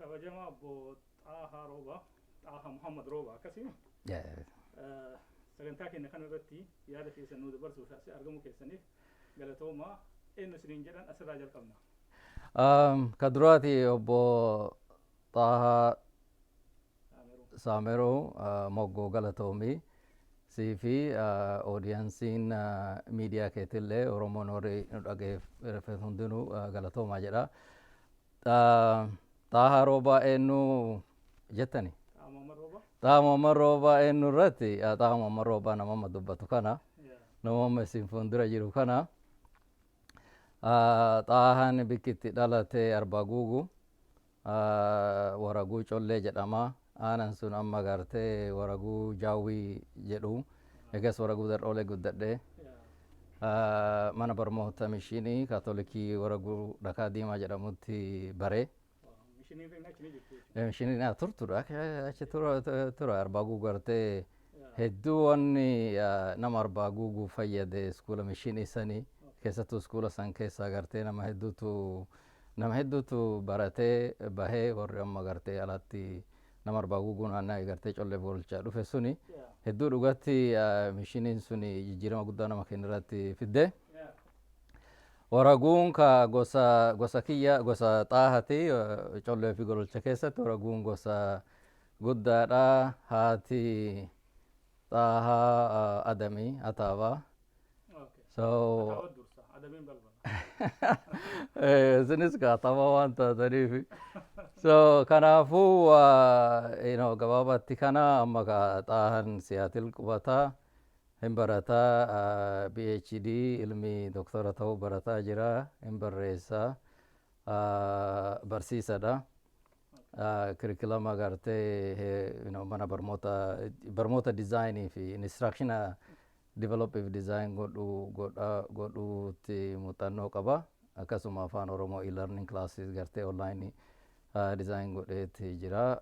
Kabajamaa Obbo Xaahaa Roobaa, Xaahaa Muhammad Roobaa akkasii. Sagantaa keenya kana irratti yaada keessan nuu dabarsuuf asii argamuu keessaniif galatoomaa. Eenyu isiniin jedhan, asirraa jalqabna. Ka duraati Obbo Xaahaa Saameruu Moggoo, galatoomii sii fi audienceiin miidiyaa keetillee, Oromoon warri nu dhageeffatu hundinuu galatoomaa jedha. Xaahaa Roobaa eenyu jettani? Xaahaa Muhammad Roobaa? Xaahaa Muhammad Roobaa eenyu irratti, Xaahaa Muhammad Roobaa nama amma dubbatu kana, nama amma isin fuuldura jiru kana. Xaahaan bikki itti dhalate Arbaa Guugu, Waraguu Collee jedhama. Aanan sun amma gartee Waraguu Jaawwii jedhu. Egas Waraguu Dar'oolee guddadhe. Mana barnoota mishinii Kaatolikii Waraguu Dhakaa Diimaa jedhamutti bare. Mishiniin achi ni jirtu jechuudha. Mishiniin turtudha achi tura Arbaa Guugu gartee hedduu wanni nama Arbaa Guuguu fayyade iskuula mishinii sanii, keessattuu iskuula san keessaa gartee nama hedduutu baratee bahee, warri amma gartee alatti nama Arbaa Guuguu naannaa gartee Collee Boolchaa dhufe suni hedduu dhugatti mishiniin suni jijjiirama guddaa nama kenna irratti fidde. Waraguun ka gosa kiyya, gosa Xaahati. Collee fi Gololcha keessatti Waraguun gosa guddaadha. Haati Xaahaa Adamii Ataabaa. So Ataawwa dursa. Adamiin balbala. Isinis kaatama waan taataniif. So kanaafuu gabaabatti kana. Amma ka Xaahan Siyaatil qubataa, hin barataa, PhD, ilmi doktora ta'uu barataa jira, hin barreessaa, barsiisadha. Curriculum gartee mana barnoota designii fi instructiona develop fi design godhu godha godhuutti muuxannoo qaba. Akkasuma Afaan Oromoo e-learning classes gartee online design godheetti jira.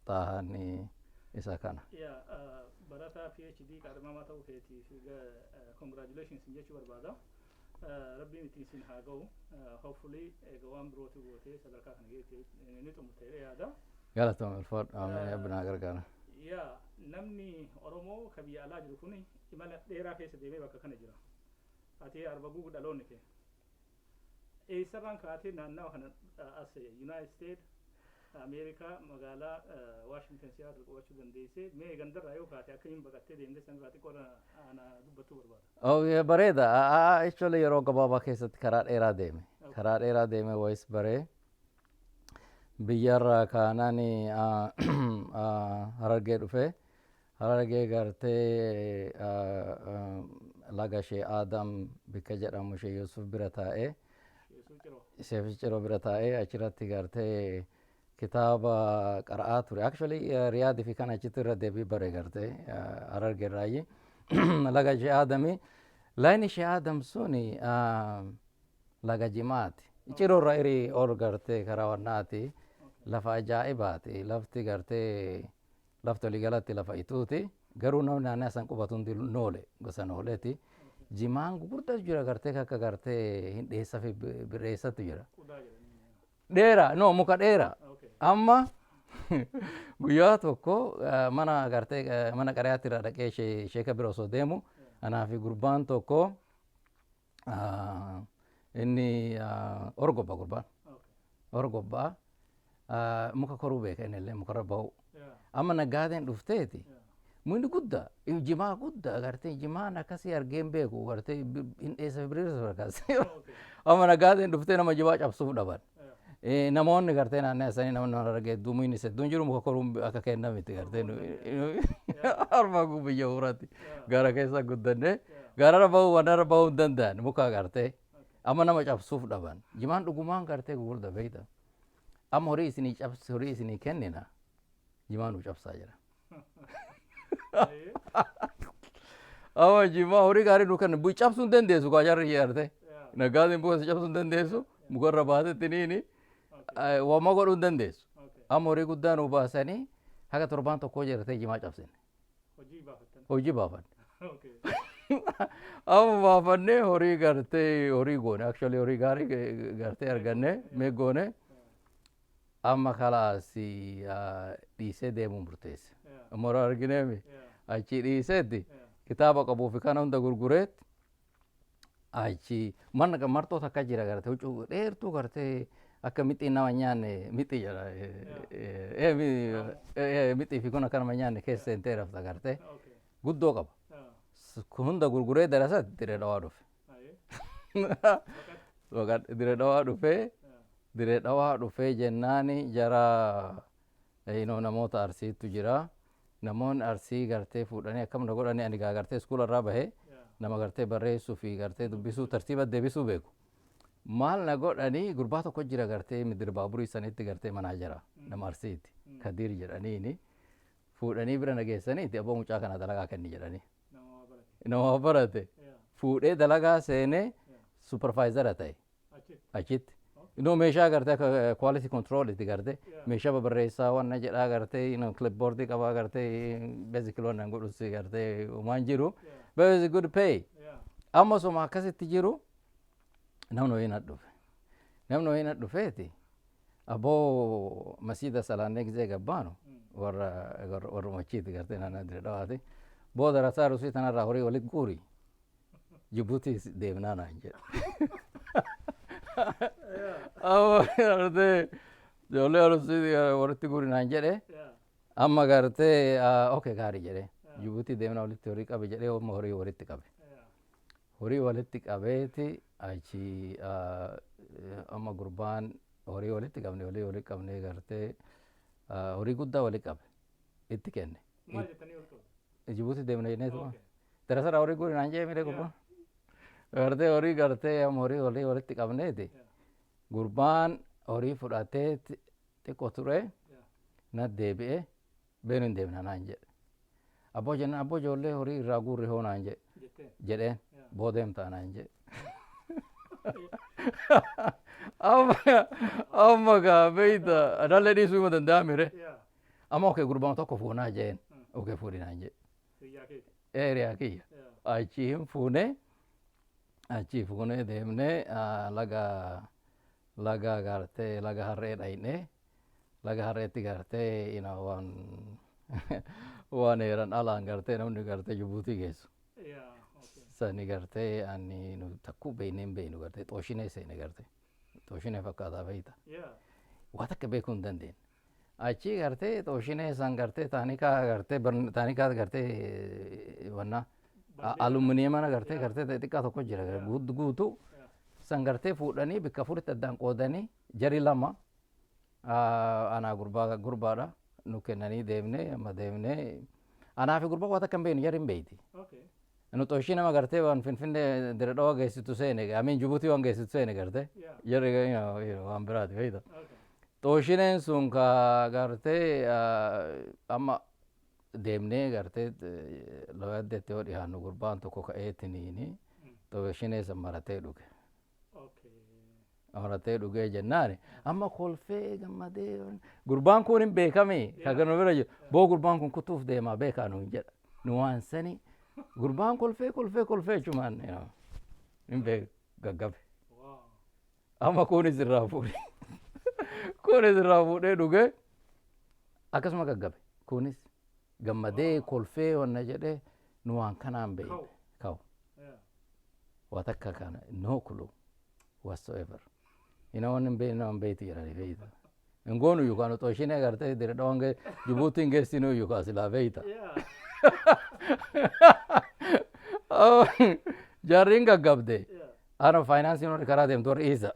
Xaahaan isa kana. Yaa, barataa PhD qaadhimamaa ta'uu keetiif congratulations jechuu barbaada. Rabbiin ittiin isin haa ga'u. Hopefully egaa waan birooti gootee sadarkaa kana geette ni xumurtee yaada. Galatoom, ulfaadhu. Ameen, Rabbinaa gargaara. Yaa, namni Oromoo ka biyya alaa jiru kun imala dheeraa keessa deemee bakka kana jira. Ati Arba Guugu dhaloonni kee. Eessarraan kaatee naannawa kana as United States Ameerikaa, magaalaa Washington Seattle qubachuu dandeessee? Mee gandarraa yoo kaate akkamiin baqattee deemtee sanirraa xiqqoo ana dubbattuu barbaada. Oh, bareeda. Actually yeroo gabaabaa keessatti karaa dheeraa deeme. Karaa dheeraa deeme wayis baree. Biyyarraa kaanaan Harargee dhufe. Harargee gartee laga Shee Aadam bikka jedhamu Shee Yusuf bira taa'ee. Sheef Ciroo bira taa'ee achirratti gartee kitaaba qara'aa ture. Actually Riyaadii fi kan achitti irra deebii bare gartee Harargee irraayi. Laga Shee Aadami. Lagni Shee Aadam suni laga jimaati. Ciroo irra irii ol gartee karaa wannaati. Lafa ajaa'ibaati. Lafti gartee lafti olii galatti lafa ituuti. Garuu namni naannoo san qubatu hundi noole, gosa nooleeti. Jimaan gurguddaatu jira gartee, akka gartee hin dheessa fi birreessatu jira. Dheeraa, no, muka dheeraa. Amma guyyaa tokko mana gartee mana qariyaatti irraa dhaqee sheeka bira osoo deemu, anaa fi gurbaan tokko, inni orgobba, gurbaan orgobbaa, muka koruu beeka, inni illee mukarra ba'u. Amma naggaadeen dhufteeti mukni guddaa jimaa guddaa gartee jimaan akkasii argeen beeku gartee hin dheessa fi biriirsa fakkaata. Amma naggaadeen dhuftee nama jimaa cabsuuf dhaban. Namoonni gartee naannoo isaanii namni nama argee hedduu mukni hedduun jiru, muka koruun akka kenna miti gartee. Armaa kun biyya horaati, gara keessa guddanne gaararra bahuu wanarra bahuu hin danda'an muka gartee. Amma nama cabsuuf dhaban. Jimaan dhugumaan gartee gugurda beekta. Amma horii isinii cabsi, horii isinii kennina, jimaa nu cabsaa jira. Amma jimaa horii gaarii nu kenna cabsuu hin dandeessu kaa jarri gartee. Naggaadeen buka si cabsuu hin dandeessu, mukarra baatetti niini wama godhuu hin dandeessu. Amma horii guddaa nu baasanii haga torbaan tokkoo jirtee jimaa cabsine. Hojii baafanne. Amma baafannee horii gartee horii goone, actually horii gaarii gartee arganne mee goone. Amma kalaas dhiisee deemuu murteesse. Mora argineemi. Achi dhiiseetti kitaaba qabuu fi kana hunda gurgureet achi mana marxoo takka jira, gartee huccuu dheertuu, gartee akka mixii nama nyaanne, mixii jedha, mixii fi kun akka nama nyaanne keessa seentee rafta, gartee guddoo qaba. Hunda gurguree darasatti Diree Dhawaa dhufe. Diree Dhawaa dhufee, Diree Dhawaa dhufee jennaani jara namoota Arsiitu jira. Namoonni Arsii gartee fuudhanii akkam na godhanii, ani gaa gartee iskuula irraa bahee nama gartee barreessuu fi gartee dubbisuu tartiiba deebisuu beeku. Maal na godhanii, gurbaa tokko jira, gartee midir baaburii sanitti gartee manaa jira, nama Arsiiti. Kadiir jedhaniini fuudhanii bira na geessaniiti, "Abboo, mucaa kana dalagaa kenni" jedhanii. Nama barate. Fuudhee dalagaa seenee supervisor ta'e achitti. Inoo meeshaa gartee akka quality control itti gartee meeshaa babarreessaa wanna jedhaa, gartee clipboard qabaa, gartee basic wannan godhus gartee waan jiru. But it's a good pay. Amma osoma akkasitti jiru namni wayii na dhufe. Namni wayii na dhufeeti, "Aboo, masiida salaannee gizee gabbaanu," warra warruma achiiti, gartee naannoo Dirree Dhawaati. "Booda rasaa rusii tanarraa horii walitti guuri. Jibuutii deemnaa" naan jedhe. Amma gartee ijoollee Arusii walitti guuri naan jedhe. Amma gartee "Okay, gaarii" jedhe. "Jibuutii deemnaa, walitti horii qabe" jedhee, amma horii walitti qabe. Horii walitti qabeeti achi amma gurbaan horii walitti qabne, horii walitti qabnee, gartee horii guddaa walitti qabe itti kenne. Maal jettanii wal qabu? Jibuutii deemna jenneetuma. Darasarraa horii guuri naan jee miree gurbaan. Gartee horii, gartee amma horii walitti qabneeti. Gurbaan horii fudhatee xiqqoo ture na deebi'ee, "Beenu hin deemna" naan jedhe. "Abboo," jennaan, "abboo, ijoollee horii irraa guurre hoo?" naan jedhe. Jedheen, "Boodeemtaa" naan jedhe. Amma amma gaa beeyta adallee dhiisuu hima danda'amire. Amma "Okay, gurbaan tokko fuunaa" jeen. "Okay, fuudhi" naan jedhe. Hiriyaa kiyya. Achi hin fuunee, achi fuunee deemnee laga gartee laga harree dhaynee, laga harreetti gartee ina waan heeran alaan gartee namni gartee Jibuutii geessu. Sani gartee ani nu takkuu beeynee hin beeynu, gartee xooshinee seene, gartee xooshinee fakkaataa beeyta. Waa takka beekuu hin dandeenye. Achi gartee xooshinee san gartee taanikaa gartee taanikaa gartee wanna aluminiyemana gartee gartee xixiqqaa tokko jira guutuu san gartee fuudhanii bakka afuritti addaan qoodanii, jari lama anaa gurbaa gurbaadha nu kennanii deemnee. Amma deemnee anaa fi gurbaa waa takka hin beeknu, jari hin beeyti. Nu xooshii nama gartee waan Finfinnee Dirree Dhawaa geessitu seene, amiin Jibuutii waan geessitu seene, gartee jarri waan biraati beeyta. Xooshineen sun ka gartee amma deemnee gartee looyaddeetti yoo dhiyaannu, gurbaan tokko ka'eetiniini xooshinee san maratee dhuge. Maratee dhugee jennaani amma kolfee gammadee, gurbaan kun hin beekame ka ganu bira jiru, "Boo, gurbaan kun kutuuf deemaa beekaa" nuun jedha. Nu waan sani gurbaan kolfee kolfee kolfee jechumaan hin beeku, gaggabe. Amma kunis irraa fuudhee, kunis irraa fuudhee dhugee akkasuma gaggabe. Kunis gammadee kolfee wanna jedhee, nu waan kanaan beekne kawu. Waa takka kana no clue whatsoever. Ina wanni hin beekne nama beekti jedhanii beekta. Hin goonu yookaan xooshinee gartee Dirree Dhawaan Jibuutiin geessinuu yookaan silaa beekta. Jarriin gaggabde. Ana faayinaansiin warri karaa deemtu warri isa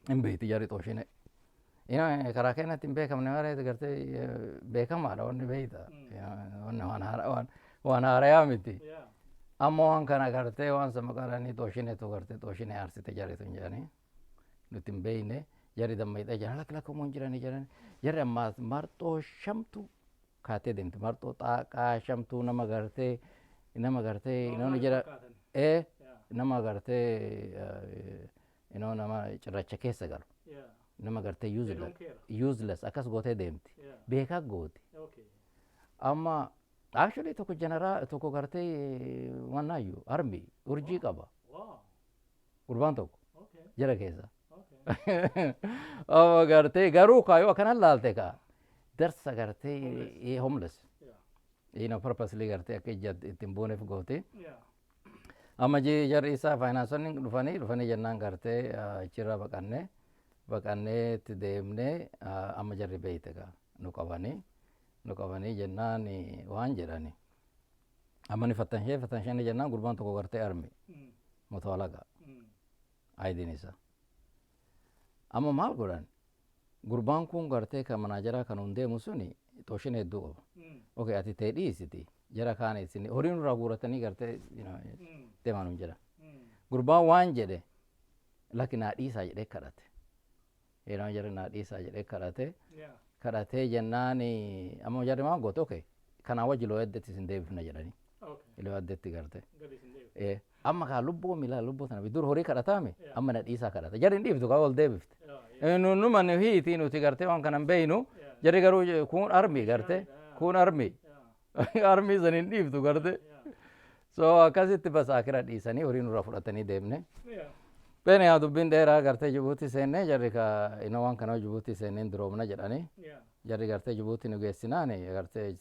hin beekti jarri xooshinee. Ina karaa keenyatti hin beekamne malee gartee beekamaadha wanni beekta. Wanni waan haarayaa miti. Amma waan kana gartee waan sama qaranii xooshineetu gartee xooshinee aarsite jarri sun jedhanii nuti hin beekne, jarri dammaydha jedhan, lakki lakki hin jiranii jedhanii, jarri ammaas marxoo shamtu kaatee deemti, marxoo xaaqaa shamtuu, nama gartee nama gartee namni jedha ee nama gartee inoo nama cirracha keessa galu, nama gartee useless akkas gootee deemti, beekaa gooti. Amma actually tokko general tokko gartee wannaayyuu army urjii qaba gurbaan tokko jara keessa. Amma gartee garuu kaayoo akkanan laalte kaa darsa gartee homeless. Purposely gartee akka ija ittiin buuneef goote. Amma jarri isaa faayinaansonni dhufanii jennaan gartee achirraa baqannee itti deemnee, amma jarri beeyte kaa nu qabanii jennaan waan jedhani. Amma ni fattanshee jennaan gurbaan tokko gartee army motoalaga IDn isaa. Amma maal godhan? Gurbaan kun gartee kan manaajaraa kan hun deemu suni xooshin hedduu qaba. Okay, ati ta'e dhiisiti jara kaan isin horii nurraa guuratanii gartee deemaa nun jedhan. Gurbaan waan jedhe, "Lakki, naa dhiisaa," jedhee kadhate. Yeroo jarri naa dhiisaa jedhee kadhate, kadhatee jennaan amma jarri maal goote? "Okay, kanaa wajji loo eddetti isin deebifna," jedhanii. Loo eddetti garte. Amma kaa lubbuu miilaa lubbuu tana dur horii kadhataame, amma na dhiisaa kadhata. Jarri hin dhiiftu kaa ol deebifte. Numa nu hiiti, nuti gartee waan kana hin beeynu, jarri garuu kun army garte, kun army. Army san hin dhiiftu garte. So akkasitti bas akira dhiisanii horii nurraa fudhatanii deemne. Beene yaa dubbiin dheeraa, gartee Jibuutii seennee, jarri ka ina waan kana Jibuutii seenneen duroomna jedhanii, jarri gartee Jibuutii nu geessinaani gartee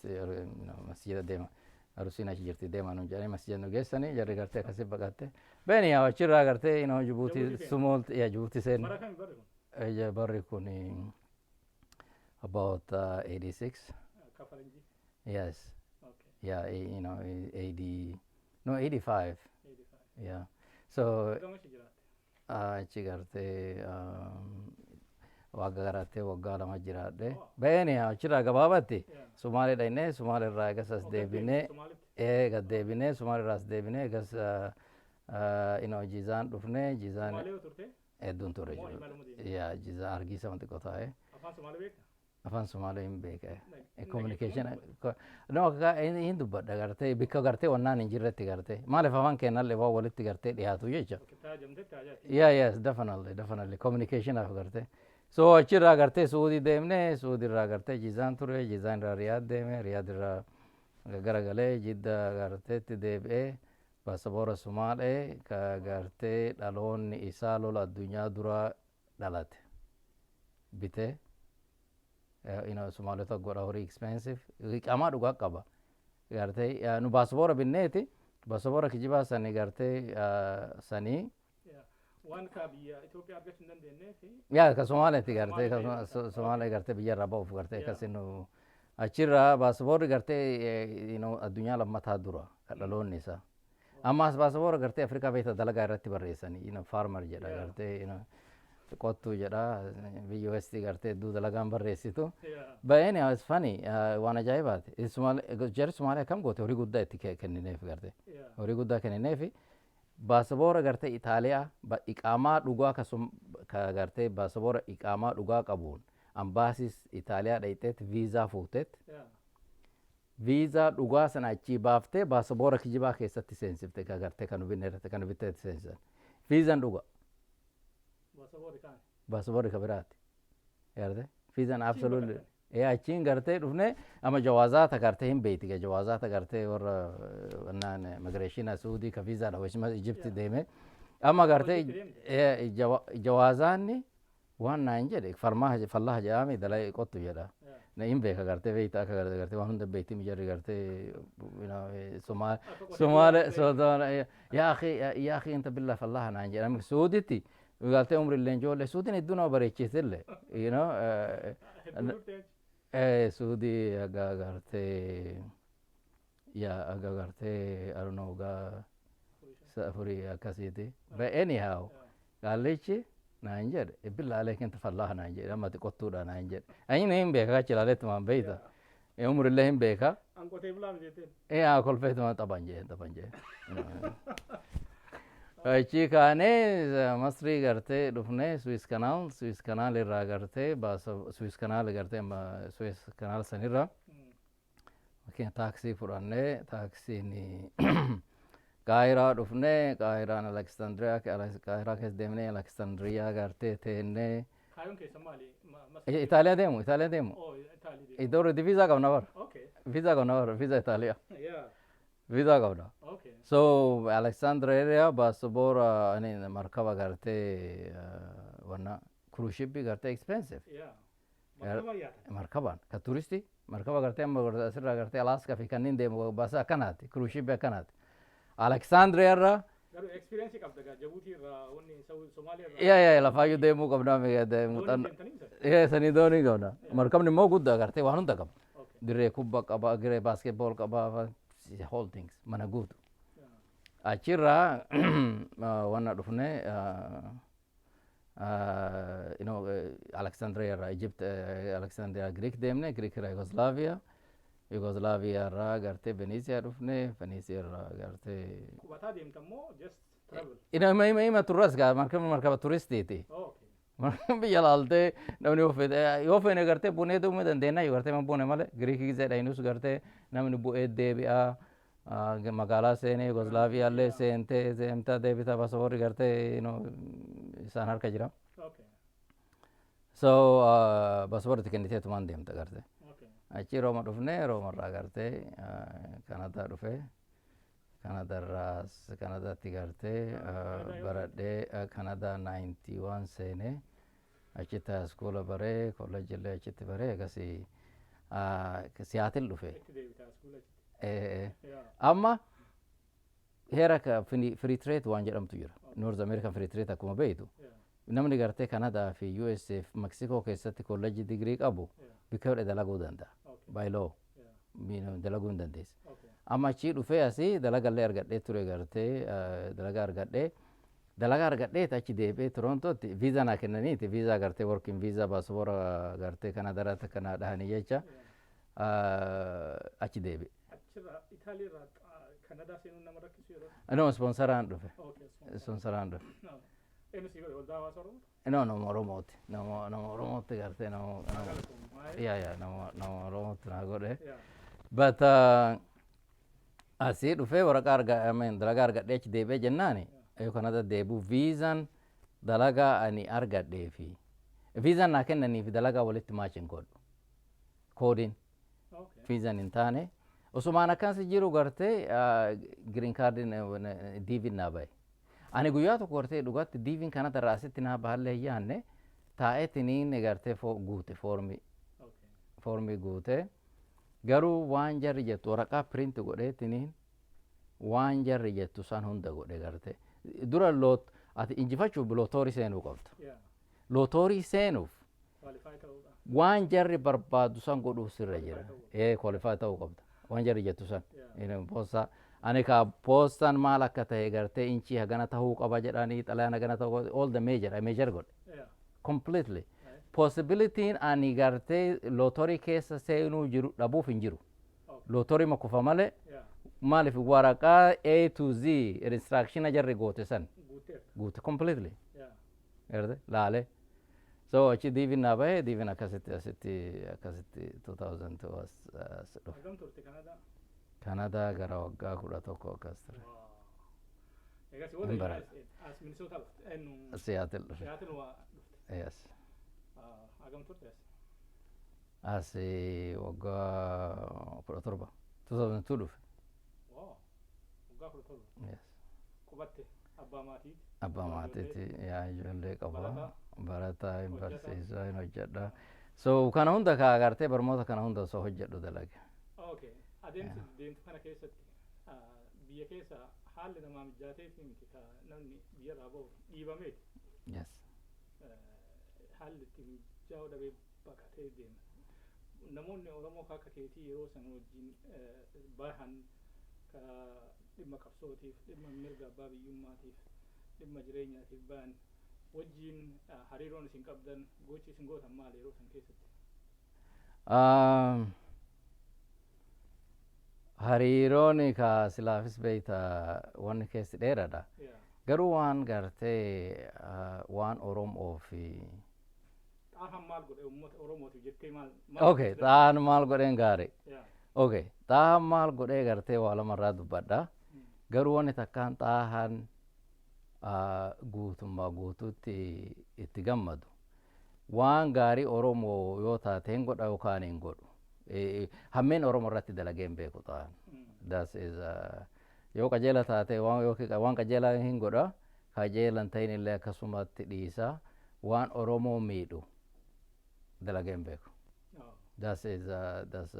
masjida deema, arusiin achi jirti, deema nu jedhanii masjida nu geessanii, jarri gartee akkasi baqatte. Beene yaa achirraa gartee ino Jibuutii sumool yaa Jibuutii seenne. Barri kun about 86. Yes. Yeah, 80, no, 85. Yeah. So achi gartee waggaa garattee waggaa 2 jiraadhe. Beeni achirraa gabaabatti Sumaalee dhaqnee, Sumaalee irraa egas as deebinee, gad deebinee, Sumaalee irraa as deebinee, egas Jizaan dhufnee, Jizaan hedduun ture. Yaa Jizaan argiisa xiqqoo taa'ee. Afaan Sumaalee hin beeka. Communication no akka hin dubbadha gartee bikka gartee wannaan hin jirretti gartee maaliif afaan keenyallee waan walitti gartee dhiyaatu jecha. Yeah, yes, definitely, definitely communication af gartee. So achirraa gartee Suudii deemnee, Suudii irraa gartee Jizaan ture, Jizaan irraa Riyaad deeme, Riyaad irraa garagalee Jidda garteetti deebi'ee, baasaboora Sumaalee ka gartee dhaloonni isaa lola addunyaa duraa dhalate bitee, Sumaalota godha horii expensive qaamaa dhugaa qaba gartee nu baasaboora binneeti, baasaboora kijibaa sanii gartee sanii. Waan ka biyya Itoophiyaa argachuu hin dandeenyeef. Yaa, ka Somaaleetti gartee ka Somaalee gartee biyya irraa ba'uuf gartee akkasi nu achirraa baasaboorri gartee addunyaa lammataa dura ka dhaloonni isaa. Ammaas baasaboora gartee Afrikaa beekta dalagaa irratti barreessanii, farmer jedha gartee, qottuu jedha, biyya westii gartee hedduu dalagaan barreessitu. But anyhow, it's funny, waan ajaa'ibaati. Jarri Sumaalee akkam goote? Horii guddaa itti kennineef gartee. Horii guddaa kennineef, baasaboora gartee Itaaliyaa iqaamaa dhugaa ka gartee baasaboora iqaamaa dhugaa qabuun ambaasis Itaaliyaa dhayxeet viizaa fuuteet, viizaa dhugaa sana achii baaftee baasaboora kijibaa keessatti seensifte, ka gartee kan binne irratti kan bitteetti seensisan. Viizaan dhuga. Baasaboorri ka biraati. Garte viizaan absolutely. Ee, achiin gartee dhufne, amma jawaazaata gartee hin beeyti, jawaazaata gartee warra naan immigration Suudii ka viizaadha wajjin Ijipti deeme. Amma gartee jawaazaanni waan naan jedhe, farmaa fallaha jedhame, dalaa qottu jedha. Na hin beeka gartee beeyta akka gartee gartee waan hunda beeyti mijarri gartee Somaale Somaale, "يا أخي، يا أخي، أنت بالله fallaha," naan jedhame. Suuditti gartee umri illee ijoollee Suudiin hedduu nama bareechiste. Suudii aga gartee yaa aga gartee I don't know gaa afurii akkasiiti. But anyhow, qaallichi naan jedhe, "بالله عليك أنت fallaha," naan jedhe, "amma ati qottuudha," naan jedhe. Ani hin beeka achi ilaaleetumaan beeyta. Umrillee hin beeka. An qotee bulaa miti jetteen. Yaa, kolfeetuma taphan jee taphan jee. Achi kaanee Masrii gartee dhufnee, Suez Canal irraa gartee baasa, Suez Canal gartee amma Suez Canal sanirra fakkeenya taaksii fudhannee, taaksiin Qaahiraa dhufnee, Qaahiraan Aleksaandiriyaa, Qaahiraa keessa deemnee, Aleksaandiriyaa gartee teennee. Kaayyoon keessa maali? Itaaliyaa deemu, Itaaliyaa deemu. Oh, Itaalii deemu. Iddoo viizaa qabna bara. Viizaa qabna bara, viizaa Itaaliyaa. Viizaa qabna. So Alexandria baasaboora ani markaba gartee wanna Cruise ship gartee expensive. Yaa. Markaba yaatan. Markabaan ka turistii, markaba gartee amma asirraa gartee Alaska fi kanneen deemu basa akkanaati, cruise ship akkanaati. Alexandria irraa. Garuu experience qabda gaa, Jabuutii irraa, wanni Somaaliyaa irraa. Yaa, lafaayyuu deemuu qabna. Doonii deemtanii isa? Yaa, sanii doonii qabna. Markabni immoo guddaa, gartee waan hunda qaba. Dirree kubbaa qaba, dirree basketball qaba, whole things, mana guutu. Achirraa wanna dhufne, Alexandria irraa Egypt, Alexandria Greek deemne, Greek irraa Yugoslavia, Yugoslavia irraa gartee Venetia dhufne, Venetia irraa gartee. Qubataa deemta immoo just travel? Ima turras gaa, markabni markaba turistiiti. Biyya laaltee namni yoo fedhe, yoo feene gartee bunee deemuu dandeenya, yoo gartee buune malee Giriikii gisee dhahinus gartee namni bu'ee deebi'aa, magaalaa seenee Yugoslavia illee seentee seemtaa deebitaa, paasapoorri gartee isaan harka jira. So paasapoorri kennitee tumaan deemta gartee. Achi Rooma dhufnee, Roomarraa gartee Kanadaa dhufee, Kanadaarraa Kanadaatti gartee baradhee, Kanadaa 91 seenee, achitti high school baree, kolleejji illee achitti baree, akkasii Siyaatil dhufe. Itti deebitaa school achitti. Amma heera free trade waan jedhamtu jira. North American Free Trade akkuma beektu. Namni gartee Kanadaa fi USA fi Mexico keessatti kolleejji digirii qabu bikka fedhe dalaguu danda'a. By law dalaguu hin dandeessa. Amma achii dhufee asii dalagallee argadhee ture, gartee dalagaa argadhee, dalagaa argadhee achi deebi'ee Torontootti viizaa naa kennaniiti, viizaa gartee working visa, baaspoora gartee Kanadaarratti kana dhahanii jecha achi deebi'e. Achirraa, Itaaliirraa Kanadaa seenuun nama rakkisu yeroo? No, sponsoraan dhufe. Sponsoraan dhufe. Eenyu si godhe? Waldaa hawaasa Oromoo? No, nama Oromooti. Nama Oromootti gartee nama yaa nama Oromootti naa godhe. But asii dhufee waraqaa arga, dalagaa argadhee achi deebi'ee jennaani, yoo Kanada deebi'u viizaan dalagaa ani argadhee fi viizaan naa kennanii fi dalagaa walitti match hin godhu. Koodiin viizaan hin taane, osumaan akkas jiru gartee green cardiin DVn naa bahe. Ani guyyaa tokko gartee dhugatti DVn Kanada irraa asitti naa bahallee hin yaanne, taa'eetiniin gartee guute foormii. Foormii guute, garuu waan jarri jettu waraqaa print godheetiniin waan jarri jettu san hunda godhe. Gartee dura loot ati injifachuuf lottery seenuu qabda. Lottery seenuuf waan jarri barbaadu san godhuuf sirra jira. Ee, qualify ta'uu qabda. Waan jarri jettu san. Poostaa ani ka poostaan maal akka ta'e, gartee inchii hagana tahuu qaba jedhanii, xalayaan hagana ta'uu qaba, all the major major godhe. Completely. Possibilityin ani gartee lottery keessa seenuu jiru dhabuuf hin jiru. Lottery makufa malee, maaliif waraqaa A to Z instruction jarri goote san guute completely. Garte laale. So achi DVn naa bahe, DVn akkasitti asitti akkasitti 2002 as dhufe. Hagam turte Kanadaa? Kanadaa gara waggaa 11 akkas ture. Egaa si Hin booda baradha. as Minnesota dhufte? Eenyu? Seattle dhufe. Seattle waa dhufte. Yes. Hagam turte as? As waggaa 17. 2002 dhufe. Wow. Waggaa 17. Yes. Qubatte, abbaa maatiiti. Abbaa maatiiti, yaa, ijoollee qaba. Barataa? Barataa hin Hojjetaa? barsiisaa, hin hojjedha. So kana hunda kaa agartee barnoota kana hunda osoo hojjedhu dalage. Okay. Adeemsi deemtu kana keessatti biyya keessa haalli namaa mijaateefi miti, ka namni biyyarraa bahu dhiibameeti. Yes. Haalli itti mijaa'uu dhabee baqatee deema. Namoonni Oromoo akka keetii yeroo san wajjin bahan, ka dhimma qabsootiif, dhimma mirga abbaa biyyummaatiif, dhimma jireenyaatiif bahan wajjin hariiroon isin qabdan, gochi isin gootan maal yeroo san keessatti? Hariiroon ka silaafis beeyta, wanni keessi dheeradha. Garuu waan gartee waan Oromoo fi Xaahan maal godhe uummata Oromootiif jettee maal? Okay, xaahan maal godheen gaarii. Okay, xaahan maal godhee, gartee waa lamarraa dubbadha. Garuu wanni takkaan xaahan guutummaa guutuutti itti gammadu. Waan gaarii Oromoo yoo taate hin godha yookaan hin godhu. Hammeen Oromoo irratti dalagee hin beeku xaahan. That is, yoo qajeela taate waan qajeelaa hin godha. Qajeela hin ta'in illee akkasumatti dhiisa. Waan Oromoo miidhu dalagee hin beeku. That's is that's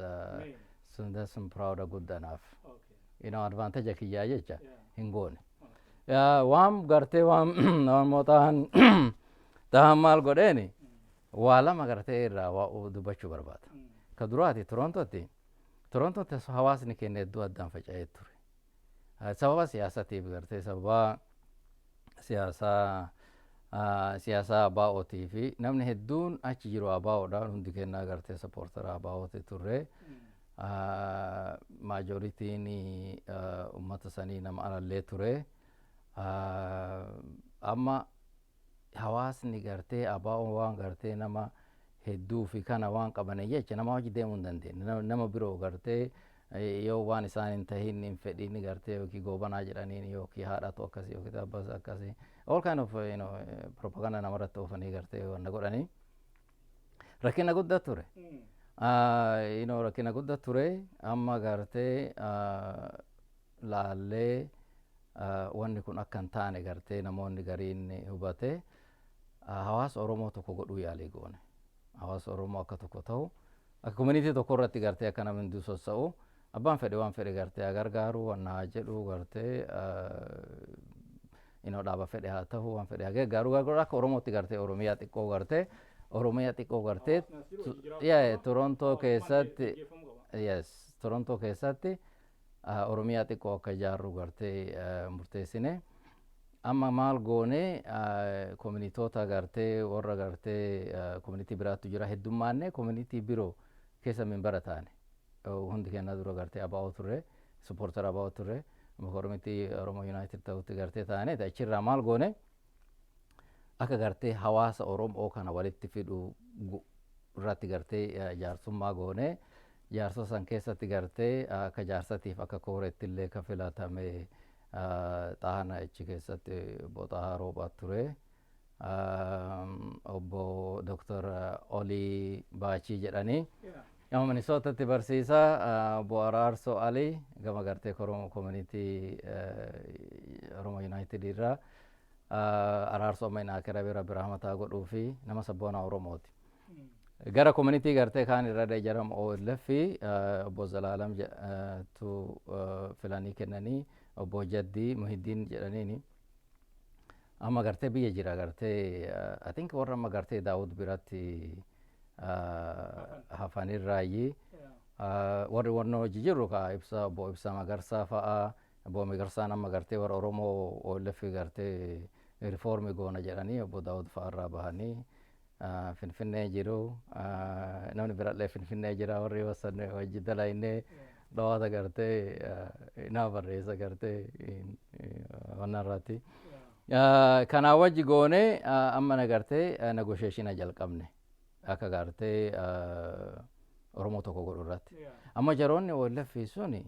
sun that's sun proud guddanaaf. Advantage kiyyaa jecha hin goone. Waan gartee waan moo tahan maal godheeni, waa lama gartee irraa waa dubbachuu barbaada. Ka duraati, Torontootti hawaasni keenya hedduu addaan faca'ee ture. Sababa siyaasatiif gartee, sababa siyaasaa ABO'tii fi namni hedduun achi jiru ABO'dhaan, hundi kennaa gartee supporter ABO'ti turre. Majorityn uummata sanii nama alallee ture. Amma hawaasni gartee ABO waan gartee nama hedduu fi kana waan qabane jecha nama hojii deemuu hin dandeenye. Nama biroo gartee yoo waan isaan hin tahin hin fedhin gartee, yookiin Goobanaa jedhaniin, yookiin haadhatu akkasii, yookiin abbas akkasii, all kind of propaganda namarratti oofanii gartee wanna godhanii rakkina guddaa ture. Rakkina guddaa ture. Amma gartee laallee wanni kun akka hin taane gartee namoonni gariin hubate, hawaasa Oromoo tokko godhuu yaalii goone. Hawaasa Oromoo akka tokko ta'u, akka community tokko irratti gartee akka namni hunduu sossa'u, abbaan fedhe waan fedhe gartee haa gargaaru, waan haa jedhu, gartee dhaaba fedhe haa ta'u, waan fedhe haa gargaaru, akka Oromootti gartee Oromiyaa xiqqoo gartee Torontoo keessatti, yes, Torontoo keessatti Oromiyaa xiqqoo akka ijaarru gartee murteessine. Amma maal goone? Communitytoota gartee warra gartee community biraattu jira, heddummaanne community biroo keessa member taane. Hundi keenya dura gartee ABO turre, supporter ABO turre. Community Oromoo United ta'utti gartee taane. Achirraa maal goone? Akka gartee hawaasa Oromoo kana walitti fiduu irratti gartee jaarsummaa goone. Jaarsota san keessatti gartee akka jaarsatiif akka kooreetti illee ka filatame Xaahana achi keessatti obbo Xahaa Roobaa ture. Obbo Dr. Olii Baachii jedhanii. Gama Minisootatti barsiisaa obbo Araarsoo Alii, gama gartee Oromoo community Oromoo United irraa Araarsoo amma inni akira bira birahamataa godhuu fi nama sabboonaa Oromooti. Gara community gartee kaan irra jedhamu OLF obbo Zalaalam tu filanii kennanii, obbo Jaddii Muhiddiin jedhaniini. Amma gartee biyya jira gartee, I think warra amma gartee Daawud biratti hafanirraayi. Warri warra hojii jirru ka ibsa obbo Ibsaa Magarsaa fa'a. Obbo Magarsaan amma gartee warra Oromoo OLF gartee reform goona jedhanii obbo Daawud fa'arraa bahanii Finfinnee jiru. Namni birallee Finfinnee jira, warri wasan hojii dalaynee dhawaata gartee naa barreessa gartee wannan irratti. Kanaa wajji goone, amma na gartee negotiation jalqabne akka gartee Oromoo tokko godhu irratti. Amma jaroonni OLF suni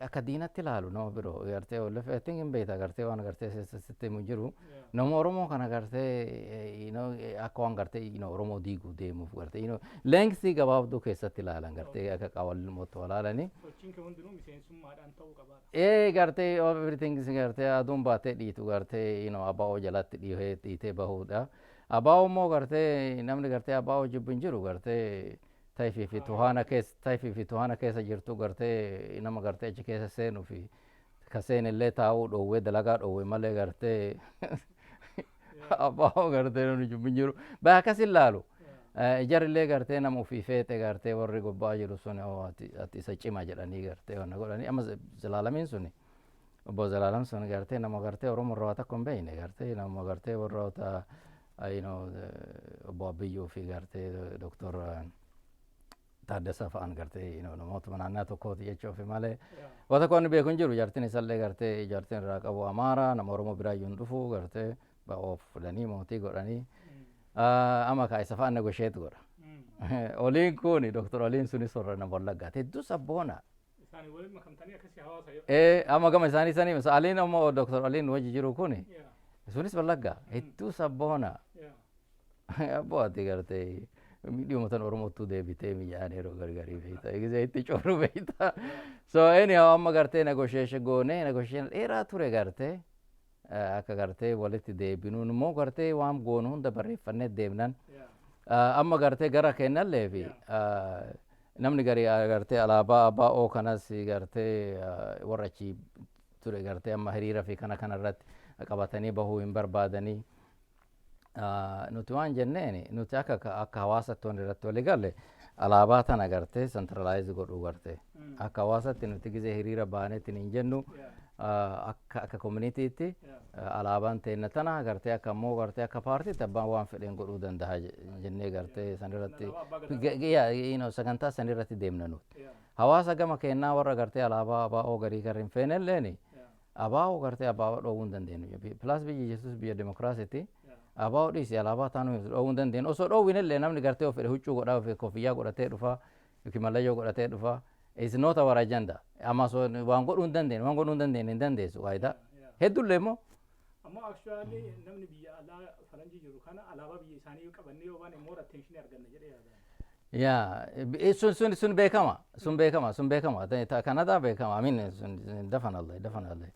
akka diinatti ilaalu nama biroo gartee OLF, I think hin beekta, gartee waan gartee sitti himu jiru. Nama Oromoo kana gartee akka waan gartee Oromoo diiguu deemuuf gartee lengthii gabaabduu keessatti ilaalan, gartee akka qawwalmootti walaalanii. Sochiin kee hundinuu miseensummaadhaan ta'uu qabaadha. Ee, gartee everything gartee aduun baatee dhiitu gartee ABO jalatti dhiihee dhiitee bahuudha. ABO immoo gartee namni gartee ABO jibbu hin jiru, gartee tayfii fi tuhaana keessa jirtu, gartee nama gartee achi keessa seenuu fi ka seenillee taa'uu dhoowwee, dalagaa dhoowwee malee gartee ABO gartee namni jibbu hin jiru. Baa akkas ilaalu. Jarillee gartee nama ofii feete gartee warri gubbaa jiru sun ati isa cima jedhanii gartee wanna godhanii. Amma Zalaalamiin suni, obbo Zalaalam sun gartee nama gartee Oromoo irraa tokko hin beekne, gartee nama gartee warroota obbo Abiyyuu fi gartee Doktor Taaddasaa fa'aan gartee namootuma naannaa tokkooti jechuufi malee waa tokko inni beeku hin jiru. Jaartiin isallee gartee jaartiin irraa qabu Amaara, nama Oromoo biraa iyyuu hin dhufu, gartee of fudhanii mootii godhanii amma kaa isa fa'aan negotiate godha. Oliin kun, Doktor Oliin sunis warra nama Wallaggaati, hedduu sabboona. Isaanii waliin makamtanii akkasii hawaasa. Ee, amma gama isaanii sanii Aliin, amma Doktor Oliin wajji jiru kuni sunis Wallaggaa, hedduu sabboona. Abboo, ati gartee dhiyuma tan Oromottuu deebitee miyyaan yeroo gargarii beekta. Gisee itti cooru beekta. So anyhow, amma gartee negotiation goone, negotiation dheeraa ture gartee. Akka gartee walitti deebinuun immoo gartee waan goonu hunda barreeffannee deemnan. Amma gartee gara kennallee fi namni gari gartee alaabaa ABO kanas gartee warra achi ture gartee amma hiriira fi kana kanarratti qabatanii bahuu hin barbaadanii. Nuti waan jenneen, nuti akka hawaasatti waan irratti walii galle, alaabaa tana gartee centralize godhuu, gartee akka hawaasatti nuti gizee hiriira baaneetiin hin jennu, akka communitytti alaabaan teenna tana, gartee akka immoo gartee akka paartiitti abbaan waan fedheen godhuu danda'a jennee gartee san irratti sagantaa san irratti deemna nuti. Hawaasa gama kennaa warra gartee alaabaa ABO garii kan hin feenelleeni, ABO gartee ABO dhoowwuu hin dandeenyu. Plus biyyi Yesuus biyya dimokiraasiiti. ABO dhiisi, alaabaa taanuu dhoowwuu hin dandeenyu. Osoo dhoowwinellee namni gartee of fedhe huccuu godhaa, of koffiyyaa godhatee dhufa, yookiin mallayyoo godhatee dhufa. It's not our agenda. Amma osoo waan godhuu hin dandeenyu, waan godhuu hin dandeenyu hin dandeessu waayidaa. Hedduullee immoo. Ammoo actually namni biyya alaa faranjii jiru kana alaabaa biyya isaanii qabannee yoo baane more attention arganna jedhee yaada. Yaa, sun beekama, sun beekama, sun beekama, Kanadaa beekama. I mean, sun definitely, definitely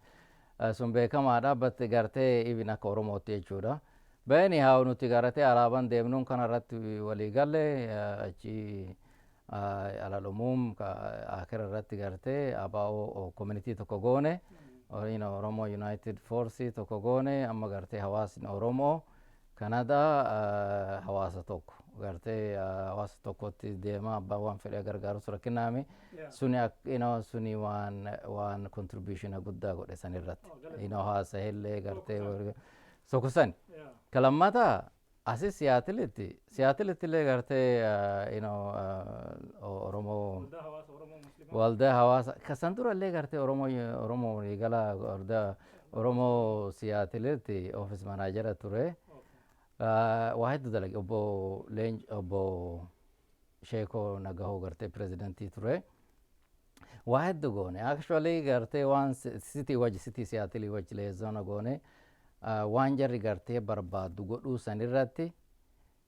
sun beekamaadha, but gartee even akka Oromootti jechuudha. But anyhow, nuti gartee alaabaan deemnuun kana irratti walii galle. Achi alalumuum akira irratti gartee ABO community tokko goone, Oromo United Force tokko goone. Amma gartee hawaasni Oromoo Kanadaa hawaasa tokko, gartee hawaasa tokkotti deema, abbaa waan fedhe gargaarus rakkinaami. Suni suni waan contribution guddaa godhe san irratti haasa'ellee gartee tokko sani. Ka lammataa asis Siyaatilitti illee gartee Oromoo waldaa hawaasa kasan dura illee gartee Oromoo waliigala waldaa Oromoo Siyaatilitti office manager ture. Waa hedduu dalage. Obbo Leenj, obbo Sheekoo Nagahoo gartee pirezidantii ture. Waa hedduu goone. Actually gartee waan city wajji, city Siyaatilii wajji liaison goone, waan jarri gartee barbaaddu godhuu san irratti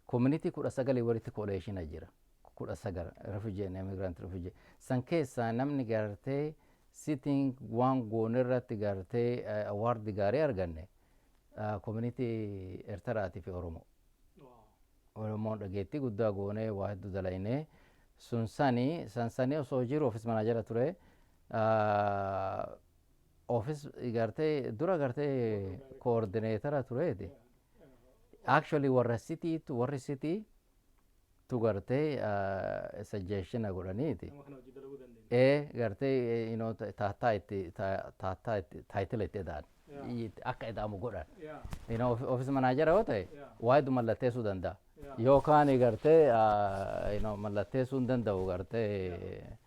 community 19 walitti coalition jira. 19 refugee, immigrant refugee. San keessaa namni gartee cityn waan goone irratti gartee award gaarii arganne community Eertaraatii fi Oromoo. Oromoon dhageettii guddaa goonee waa hedduu dalaynee. Sun sanii san sanii osoo jiru office manager ture. Office gartee dura gartee coordinator tureeti. Actually warra citytu, warri city tu gartee suggestion godhaniiti. Ee, gartee taattaa itti taattaa itti title itti eda'an. Akka eda'amu godhan. Office manager yoo ta'e waa hedduu mallatteessuu danda'a. Yookaan gartee mallatteessuu hin danda'u, gartee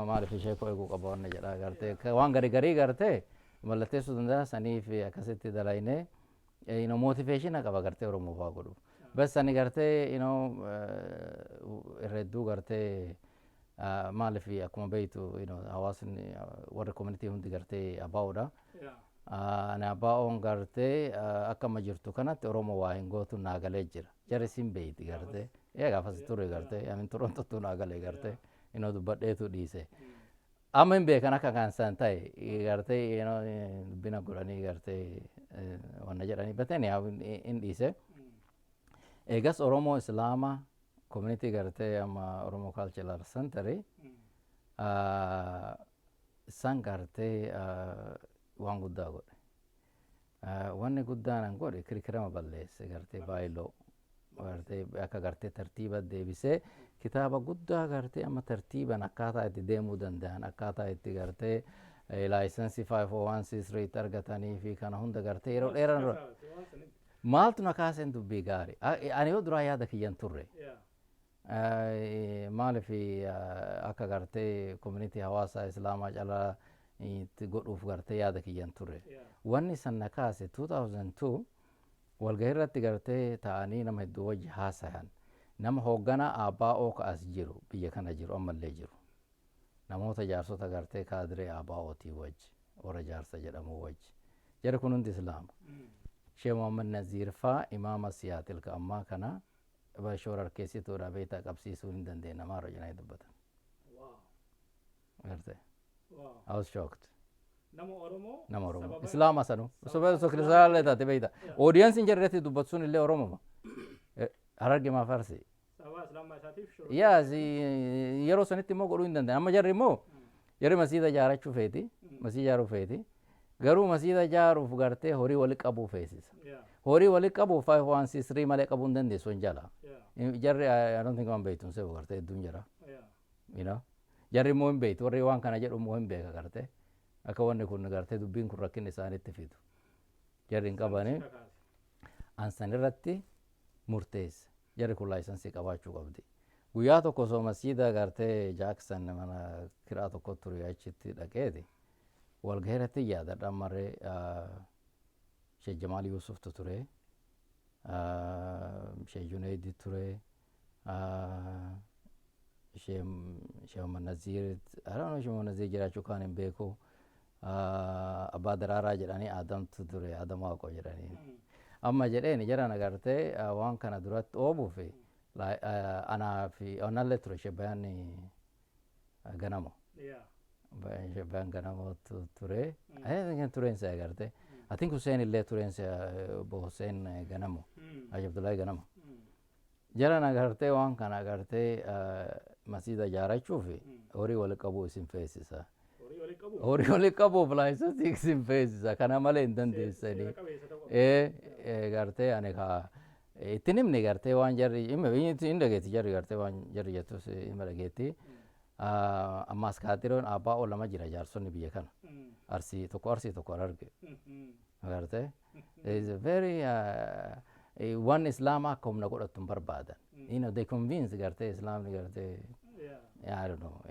maaliif ishee koo eeguu qaba wanna jedha, gartee waan garii garii gartee mallatteessuu danda'a. Saniif akkasitti dalaynee motivation qaba gartee Oromoo fa'aa godhu. Bas sani gartee irra hedduu gartee maaliif akkuma beektu hawaasni warri community hundi gartee ABOdha. Ani ABOn gartee akka amma jirtu kanatti Oromoo waa hin gootu naa galee jira. Jarri sin beeyti gartee. Ee, gaafas ture gartee amin Torontottuu naa galee gartee dubbadheetu dhiise. Amma hin beekan akka kan san ta'e gartee dubbina godhanii gartee wanna jedhanii bateen hin dhiise. Eegas Oromoo Islaama community gartee amma Oromoo Cultural Center san gartee waan guddaa godhe. Wanni guddaan an godhe kirikirama balleesse, gartee bylaw gartee akka gartee tartiiba deebisee, kitaaba guddaa gartee amma tartiiban akkaataa itti deemuu danda'an, akkaataa itti gartee license 501c3 itti argatanii fi kana hunda gartee yeroo dheeraa dura. Maaltu na kaaseen? Dubbii gaarii. Ani yoo duraa yaada kiyyan turre. Maaliif akka gartee community hawaasa Islaamaa calaa itti godhuuf gartee yaada kiyyan turre. Wanni san na kaase 2002 walgahii irratti gartee ta'anii nama hedduu wajji haasayan. Nama hoogganaa ABO ka as jiru, biyya kana jiru, ammallee jiru. Namoota jaarsota gartee kaadiree ABOtii wajji, warra jaarsa jedhamu wajji. Jarri kun hundi Islaama. Shee Muhammad Naziir faa, imaama Siyaatil ka ammaa kana, shororkeessituudha beektaa, qabsiisuu hin dandeenye maarra jedhanii dubbatan. Gartee. I was shocked. Nama Oromoo. Nama Oromoo. Sababa Islaama sanu. Osoo kiristaanallee taate beeyta. Audience jarreetti dubbatu sun illee Oromoma. Hararge maaf Arsii. Sababa islaamaa isaatiif shororkeessa. Yes, yeroo sanitti immoo godhuu hin danda'an. Amma jarri immoo jarri masiida ijaarachuu feeti. Masii ijaaruu feeti. Garuu masiida ijaaruuf gartee horii wali qabuu feesisa. Horii wali qabuuf 501(c)(3) malee qabuu hin dandeessu hin jala. Jarri, I don't think waan beektu hin seefu gartee hedduun jira. Jarri immoo hin beektu, warri waan kana jedhu immoo hin beeka gartee. Akka wanni kun gartee dubbiin kun rakkinni isaanitti fidu. Jarri hin qabanii. Ansan irratti murteesse. Jarri kun license qabaachuu qabdi. Guyyaa tokko osoo masiida gartee Jackson mana kiraa tokko ture achitti dhaqeeti. Walgahii irratti yaadadha ammarree Sheekh Jamaal Yuusuftu ture. Sheekh Junaidi ture. Sheekh Muhammad Naziir, I don't know, Sheekh Muhammad Naziir jiraachuu kaan hin beeku. Abbaa Daraaraa jedhanii Adamtu ture, Adam Waaqoo jedhanii. Amma jedheen jiran agartee waan kana duratti oobuuf anaa fi onallee ture Shebayaan Ganamo. Shebayaan Ganamo ture. Tureensa agartee. I think Hussein illee tureensa, obbo Hussein Ganamo. Haji Abdullahi Ganamo. Jaran agartee waan kana agartee masiida ijaarachuuf horii wali qabuu isin feesisa. Horii wali qabuuf license isin feesisa. Kana malee hin dandeessanii. Gartee ani ka ittiin himne gartee waan jarri hin dhageetti, jarri gartee waan jarri jettus hima dhageetti. Ammaas kaatiroon abbaa ol lama jira jaarsonni biyya kana. Arsii tokko, Arsii tokko Hararge. Agartee? Is a very waan Islaamaa akka humna godhattu hin barbaadan. They convince gartee Islaamni gartee, I don't know.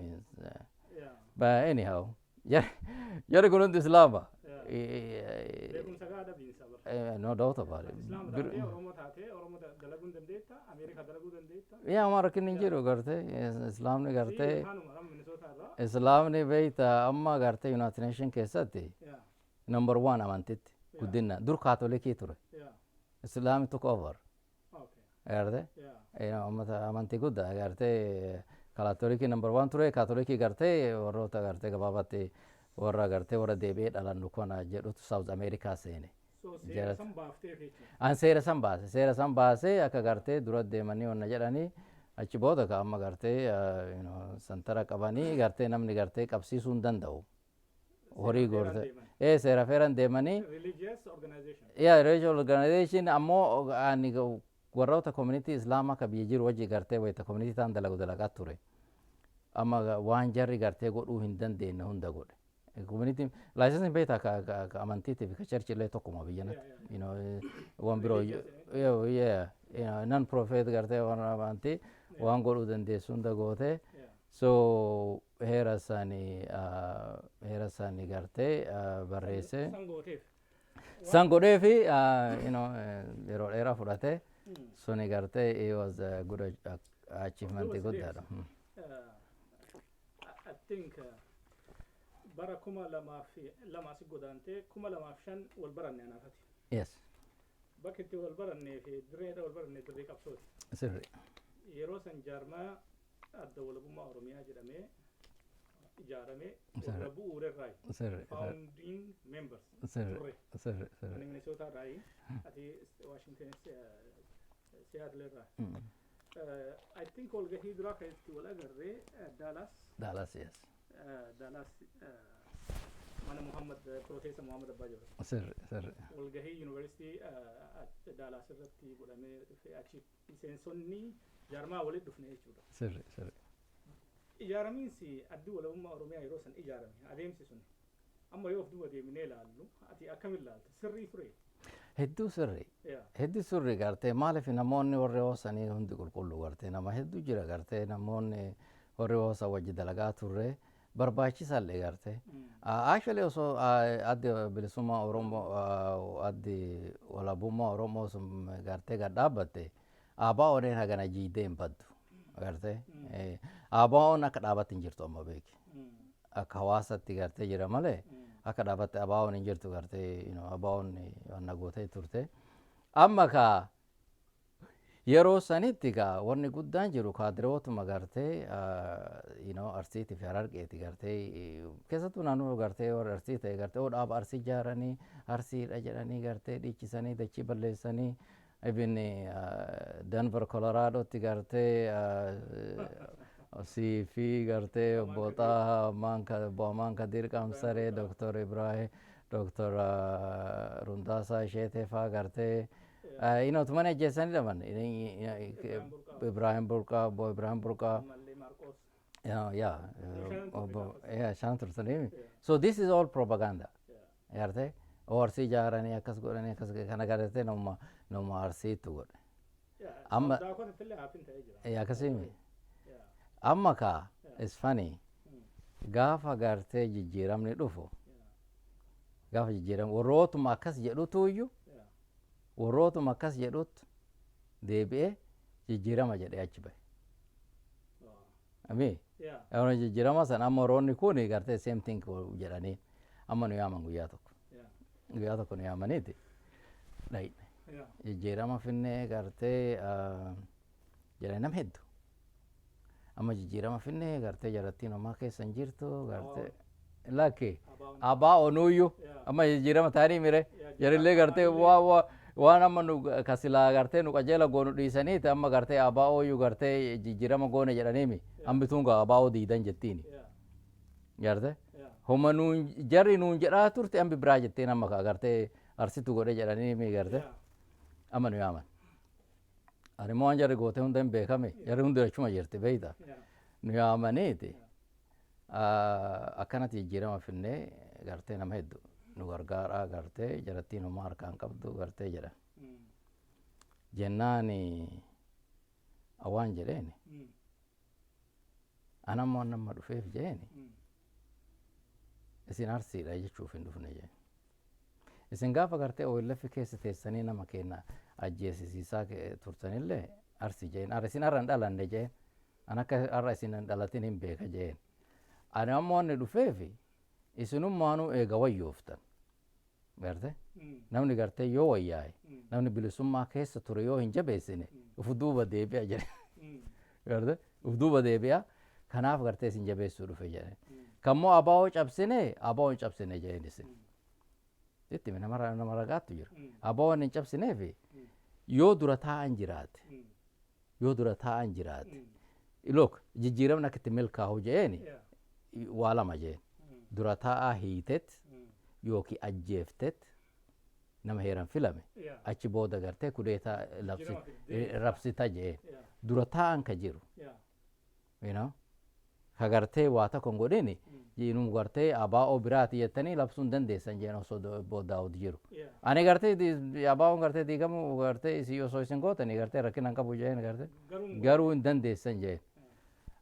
But anyhow, jarri kun hundi Islaama. Beekumsa gahaa dhabiinsa bara. No doubt about it. Islaama taatee, Oromoo taatee, Oromoo dalaguu hin dandeetta, Ameerikaa dalaguu dandeetta. Yaa amma rakkinni hin jiru gartee Islaamni gartee Kanuma amma Minnesota irraa. Islaamni beeyta amma gartee United Nation keessatti number one amantitti guddina dur Kaatolikii ture. Islaamni took over. Gartee amantii guddaa gartee Kaatolikii number one ture. Kaatolikii gartee warroota gartee gabaabatti warra gartee warra deebi'ee dhalannu kana jedhutu South America seene. So seera san baaftee jechuudha. An seera san baase, seera san baasee akka gartee dura deemanii wanna jedhanii achi booda ka amma gartee santara qabanii gartee namni gartee qabsiisuu hin danda'u. Horii gorte. Ee, seera feeran deemanii. Religious organization. Yeah, religious organization. Ammoo ani warroota community Islaamaa ka biyya jiru wajji gartee wayita community ta'an dalagu dalagaa ture. Amma waan jarri gartee godhuu hin dandeenye hunda godhe. Community license beektaa ka amantiitii fi ka church illee tokkuma biyya natti. Waan biroo, yeah, non profit gartee waan amantii waan godhuu dandeessu hunda goote. So heera isaanii gartee barreesse. San gooteef. San godhee fi yeroo dheeraa fudhate suni gartee it was a good achievement guddaadha. I think bara 2002 asi godaantee, 2005 wal baranne anaafati. Yes. Bakki itti wal barannee fi dirreedha wal baranne dirree qabsooti. Sirri. Yeroo san jaarmaa Adda Walabummaa Oromiyaa jedhamee ijaaramee warra bu'uurarraayi. Founding members turre. Sirri sirri. Ani Minnesota irraayi. Ati Washington, Seattle irraa. I think walgahii duraa kan itti wal agarree Dallas. Dallas, yes. Dallas, mana Muhammad, Professor Muhammad Abbaa Jabal. Sirri sirri. Walgahii Yuunivarsiitii Dallas irratti godhamee dhufe, achi miseensonni jaarmaa walitti dhufne jechuudha. Sirri sirri. Ijaaramiinsi Addi Walabummaa Oromiyaa yeroo san ijaarame, adeemsi sun amma yoo of duuba deebinee ilaallu, ati akkamiin ilaalta? Sirrii ture? Hedduu sirrii. Hedduu sirrii gartee, maaliif namoonni warri hoosanii hundi qulqulluu gartee nama hedduu jira gartee namoonni warri hoosa wajji dalagaa turre barbaachisallee gartee. Actually osoo Addi Bilisummaa Oromoo, Addi Walabummaa Oromoo sun gartee gad dhaabbatte, ABO'n hagana jiidee hin baddu gartee. ABO'n akka dhaabatti hin jirtu amma, beeki. Akka hawaasatti gartee jira malee akka dhaabatti ABO'n hin jirtu gartee, ABO'n wanna gootee turte. Amma ka Yeroo sanitti gaa wanni guddaan jiru kaadirootuma gartee Arsiitii fi Harargeeti gartee, keessattuu naannoo gartee warra Arsii ta'e gartee oo dhaaba Arsii ijaaranii, Arsiidha jedhanii gartee dhiichisanii dachii balleessanii, even Denver Coloradotti gartee sii fi gartee obbo Xaahaa obbo Amaan Kadir Qamsaree, Dr. Ibrahim, Dr. Rundaasaa Isheetee faa gartee tumani ajjeessanii dhaban. Ibrahim Burqaa, obbo Ibrahim Burqaa. Ammallee Maarqoos. Yeah, Shan turte obbo gaafas. Yeah, shan turtanii. So this is all propaganda. Gartee oo Arsii ijaaranii akkas godhanii akkas kana gartee nama Arsiitu godhe. Daakotatti illee haafin ta'ee jira. Akkasii amma kaa is funny, gaafa gartee jijjiiramni dhufu, gaafa jijjiiramni warrootuma akkas jedhutu iyyuu, warrootuma akkas jedhutu deebi'ee jijjiirama jedhee achi bahe. Ami yeroo jijjiirama sana amma warroonni kun gartee same thing jedhanii amma nu yaaman guyyaa tokko. Guyyaa tokko nu yaamaniiti dhayne. Jijjiirama finnee gartee jedhanii nama hedduu. Amma jijjiirama finnee gartee jarattiin homaa keessa hin jirtu gartee lakki abaa onuuyyu amma jijjiirama ta'anii mire jarillee gartee waa waa waan amma nu kasilaa gartee nu qajeela goonu dhiisaniiti amma gartee abaa ooyyuu gartee jijjiirama goone jedhaniimi hambituun gaa abaa oo diidan jettiini garte homa nuun jarri nuun jedhaa turte hambi biraa jetteen amma gartee Arsitu godhe jedhaniimi garte amma nu yaaman. Ani immoo waan jarri goote hunda hin beekame, jarri hundi achuma jirti beeyta. Nu yaamaniiti akkanatti jijjiirama finnee gartee nama hedduu nu gargaaraa gartee jarattiin homaa harkaan qabdu gartee jedhan. Jennaani waan jedheeni, anammoo waan nama dhufeef jeeni isin Arsiidha jechuuf hin dhufne jeen. Isin gaafa gartee OLF keessa teessanii nama keenya ajjeesisiisaa turtanillee Arsi jeen. Ara isin har'a hin dhalanne jeen. An akka har'a isin hin dhalatin hin beeka jeen. Ani ammoo wanni dhufeefi isinummaanuu eega wayyooftan. Garte? Namni gartee yoo wayyaa'e, namni bilisummaa keessa ture yoo hin jabeessine uf duuba deebi'a jedhe. Garte? Uf duuba deebi'a. Kanaaf gartee isin jabeessuu dhufe jedhe. Kammoo abaa'oo cabsine, abaa'oo hin cabsine jeen isin. Itti nama ragaattu jira. Abaa'oon hin cabsineefi yoo dura taa'an jiraate, yoo dura taa'an jiraate. Look, jijjiiramni akka itti milkaa'u jeeni waa lama jeen. Dura taa'aa hiitet yookiin ajjeeftet nama heeran filame achi booda gartee kudeetaa rabsita jeen. Dura taa'an ka jiru. Ka gartee waa tokko hin godhini inum gartee abaa'oo biraati jettanii labsuu hin dandeessan jeen osoo obbo Daawud jiru. Ani gartee abaa'oon gartee diigamuu gartee isii osoo isin gootanii gartee rakkina hin qabu jeen gartee garuu hin dandeessan jeen.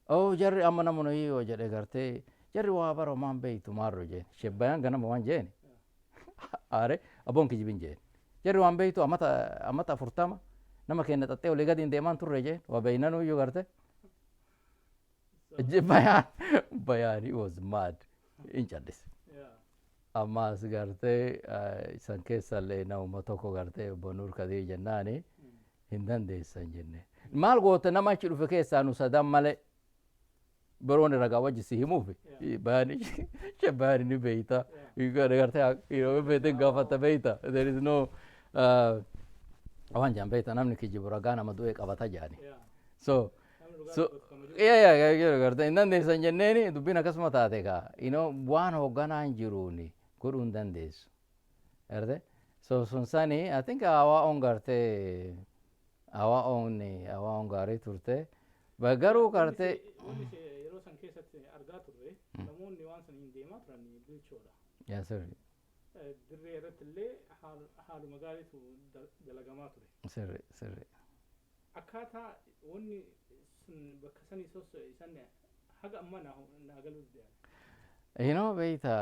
Oh, jarri amma nama nuyi yoo jedhe gartee jarri waa bara maan beeytu maarro jeen. Shebbayaan ganama waan jeen. Are aboon kijibin jeen. Jarri waan beeytu amata 40 nama keenya xaxxee olii gadi hin deemaan turre jeen. Waa beeynanuyyuu gartee. Bayaan he was mad, hin callise. Ammaas gartee san keessallee namuma tokko gartee obbo Nuur Kadir jennaani hin dandeessan jenne. Maal goote, nama achi dhufe keessaa nu sadan malee biroon ragaa wajji si himuuf bayaan bayaan ni beeyta. Gartee yeroo beekte gaafata beeyta. There is no waan jaan beeyta, namni kijibu ragaa nama du'ee qabata jaani. So yeah, gartee hin dandeessan jenneeni dubbiin akkasuma taate kaa waan hoogganaan jiruuni godhuu hin dandeessu. Garte so sun sani I think awaa'oon gartee awaa'oon gaarii turte. Garuu gartee Wanni yeroo san keessatti argaa turre, namoonni waan san hin deemaa turan bilchoodha. Yaa, sirri. Dirree irratti illee haaluma gaariitu dalagamaa ture. Sirri sirri. Akkaataa wanni sun bakka sanii sosso'e isan haga ammaa naa galuu dide. Beeyta,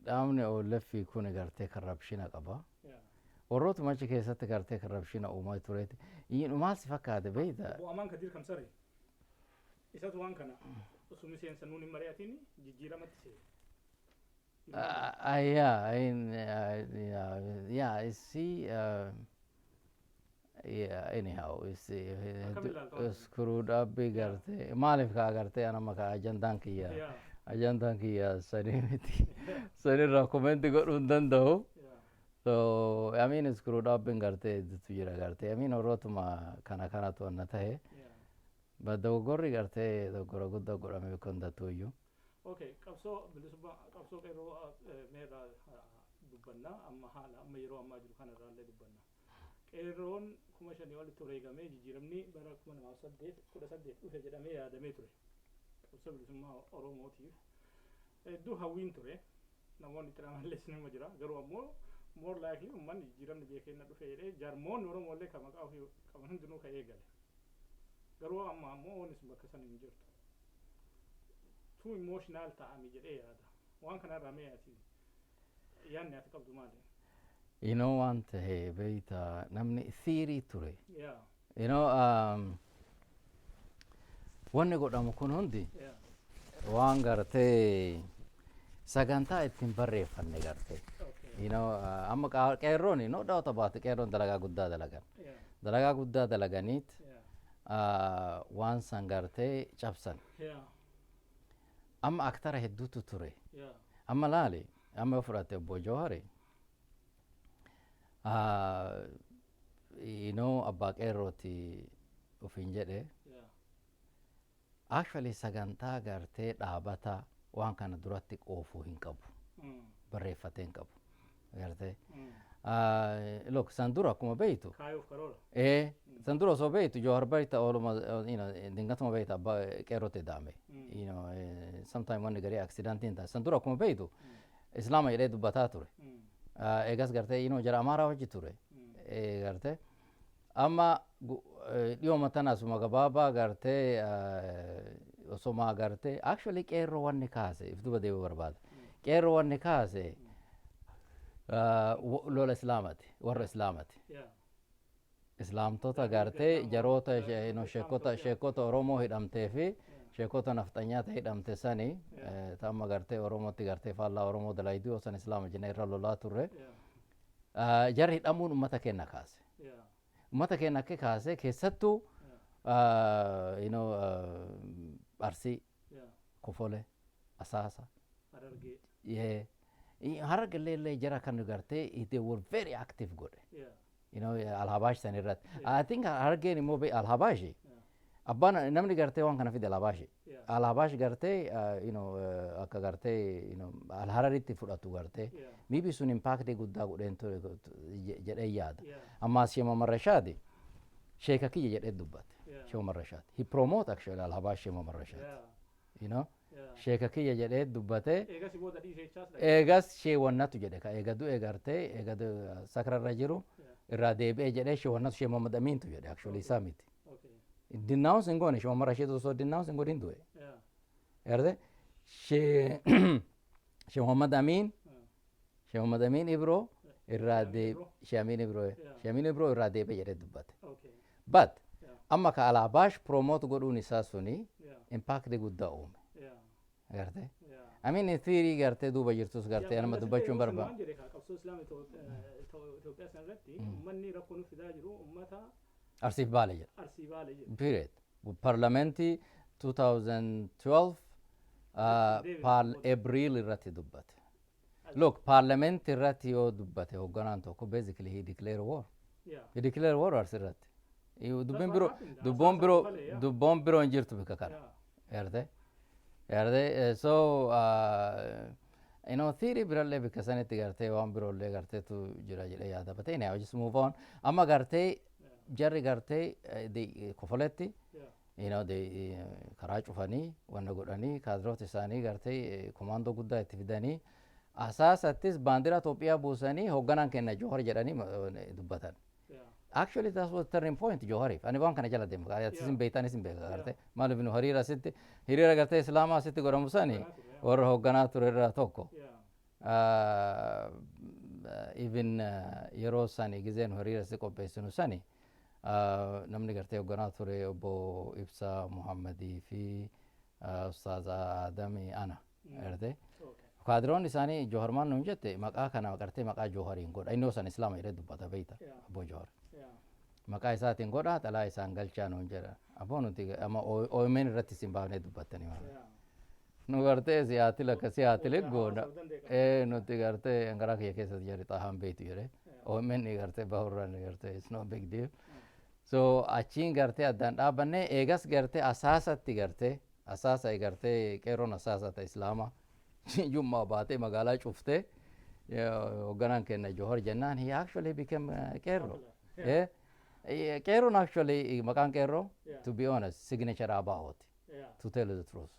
dhaabni OLF kun gartee corruption qaba. Warrootuma achi keessatti gartee corruption uumaa tureeti. Maal si fakkaate beeyta? Obbo Amaan Kadir Kamsare isatu waan kana osoo miseensa nuun hin mari'atin jijjiiramatti seene. Yeah, I mean, yeah, see, Yeah, anyhow, it's Akkam ilaalta waan kana? Screwed up gartee maaliif kaa gartee anama kaa ajandaan kiyya ajandaan kiyya sanii miti, sanirraa comment godhuu hin danda'u. So I mean, screwed up gartee hedduutu jira gartee. I mean, warrootuma kana kanatu wanna tahe. But dogoggorri gartee dogoggora guddaa godhame bakka hundattuu iyyuu. Okay, qabsoo bilisummaa, qabsoo qeerroo meerraa dubbanna, amma haala amma yeroo ammaa jiru kanarraa illee dubbanna. Qeerroon 5,000 olitti wareegamee jijjiiramni bara 2008 18 dhufe jedhamee yaadamee ture. Qabsoo bilisummaa Oromootiif hedduu hawwiin ture. Namoonni itti amanallees nima jira. Garuu ammoo more likely uummanni jijjiiramni biyya keenya dhufe jedhee jaarmoonni Oromoo illee kan maqaa ofii qaban hundinuu kan eegale. Garuu amma ammoo wanni sun bakka sana hin jirtu. Too emotional ta'ame jedhee yaada. Waan kanarraa mee ati yaadni ati qabdu maali? Waan tahe beeyta, namni theory ture. Wanni godhamu kun hundi waan gartee sagantaa ittiin barreeffanne gartee. Amma qeerroon, no doubt about it, qeerroon dalagaa guddaa dalagan. Dalagaa guddaa dalaganiit waan san gartee cabsan. Amma aktara hedduutu ture. Amma laali, amma yoo fudhatte obbo Jawahari, abbaa qeerrooti ofiin jedhe. Actually sagantaa gartee dhaabata waan kana duratti qoofuu hin qabu. Barreeffatee hin qabu. Gartee. Look, san dura akkuma beeytu. Kaayoof karoora. Ee, san dura osoo beeytu Jawahar beeyta ooluma, dingatuma beeyta abbaa qeerrootti daame. Sometime wanni garii accidentiin ta'a. San dura akkuma beeytu Islaama jedhee dubbataa ture. Eegas gartee jara Amaaraa hojii ture. Gartee amma dhiyooma tana asuma gabaabaa gartee osoma gartee actually qeerroo wanni kaase if duba deebi'uu barbaada. Qeerroo wanni kaase lola Islaamati, warra Islaamati. Islaamtota gartee jaroota sheekota Oromoo hidhamtee fi sheekota nafxanyaata hidhamte sani ta amma gartee Oromootti gartee faallaa Oromoo dalayduu san Islaama jennee irra lolaa turre. Jarri hidhamuun uummata keenya kaase. Uummata keenya akka kaase keessattuu Arsii, Kofole, Asaasa, Harargee. Yeah. Harargee illee jara kan gartee they were very active godhe. Alhabaash san irratti. I think Harargeen immoo Alhabaashi. Abbaan namni gartee waan kana fide Alhabaashi. Alhabaash gartee akka gartee Alhararitti fudhatu gartee. Maybe sun impact guddaa godheen ture jedhee yaada. Ammaas Sheema Marrashaadi sheeka kiyya jedhee dubbate. Sheema Marrashaadi. He promote actually Alhabaash Sheema Marrashaadi. Sheeka kiyya jedhee dubbate. Eegas booda dhiisee jechaas dhaqe. Eegas sheewwannatu jedhe ka eega du'e gartee eega sakrarra jiru irraa deebi'ee jedhee sheewwannatu Shee Muhammad Amiintu jedhe, actually isaa miti. Denounce hin goone, Sheema Marrashaad osoo denounce hin godhin du'e. Garte Shee Muhammad Amiin, Shee Muhammad Amiin Ibroo irraa Amiin deeb Ibroo. Shee Amiin Ibroo. Shee Amiin Ibroo irraa deebi'ee jedhee dubbate. But amma ka Alhabaash promote godhuun isaa suni impact guddaa uume. Garte. I mean, in theory gartee duuba jirtus gartee nama dubbachuun barbaada. Waan jedhe qabsoo Islaama Itoophiyaa sana irratti uummanni rakkoo nuuf fidaa jiru uummata Arsiif Baale jedha. Arsii Baale jedhe. Period. Parliamentii 2012 April irratti dubbate. Look, parliament irratti yoo dubbate hoogganaan tokko, basically he declare war. He declare war Arsii irratti. Dubbiin biroo dubboon biroo dubboon biroo hin jirtu bikka kana. Garte? Garte? So theory birallee bikka sanitti gartee waan biroollee garteetu jira jedhee yaada. But anyhow, just move on. Amma gartee jarri gartee Kofoletti they karaa cufanii wanna godhanii kaadiroota isaanii gartee komaandoo guddaa itti fidanii Asaasattis baandiraa Itoophiyaa buusanii hoogganaan kenna Johar jedhanii dubbatan. Actually, that was turning point Johariif. Ani waan kana jala deema. Atis hin beektan, anis hin beeka gartee. Maaliif nu hiriira asitti hiriira gartee Islaamaa asitti godhamu sani warra hoogganaa ture irraa tokko. Even yeroo sani gizeen hiriira asitti qopheessinu sani namni gartee hoogganaa ture obbo Ibsaa Muhammadii fi Ustaaza Adamii ana. Gartee. Kaadiroon isaanii Johar maal nuun jette, maqaa kana gartee maqaa Johariin godha. Inni san Islaama jedhee dubbata beeyta obbo Johar. Maqaa isaatiin godhaa, xalaa isaan galchaa nuun jedha. Aboo, nuti amma OMN irratti isin baafnee dubbattanii maal. Nu gartee Seattle akka Seattle goona. Ee, nuti gartee garaa kiyya keessatti jedhe, xahaan beektu jedhe. OMN gartee bahurraan gartee it's no big deal. So achiin gartee addaan dhaabbanne. Eegas gartee asaasatti, gartee asaasa, gartee qeerroon asaasa ta Islaamaa jummaa baatee magaalaa cuftee, hoogganaan keenya Johor jennaan, he actually became qeerroo. Qeerroon actually maqaan qeerroo, to be honest, signature ABO'ti, to tell you the truth.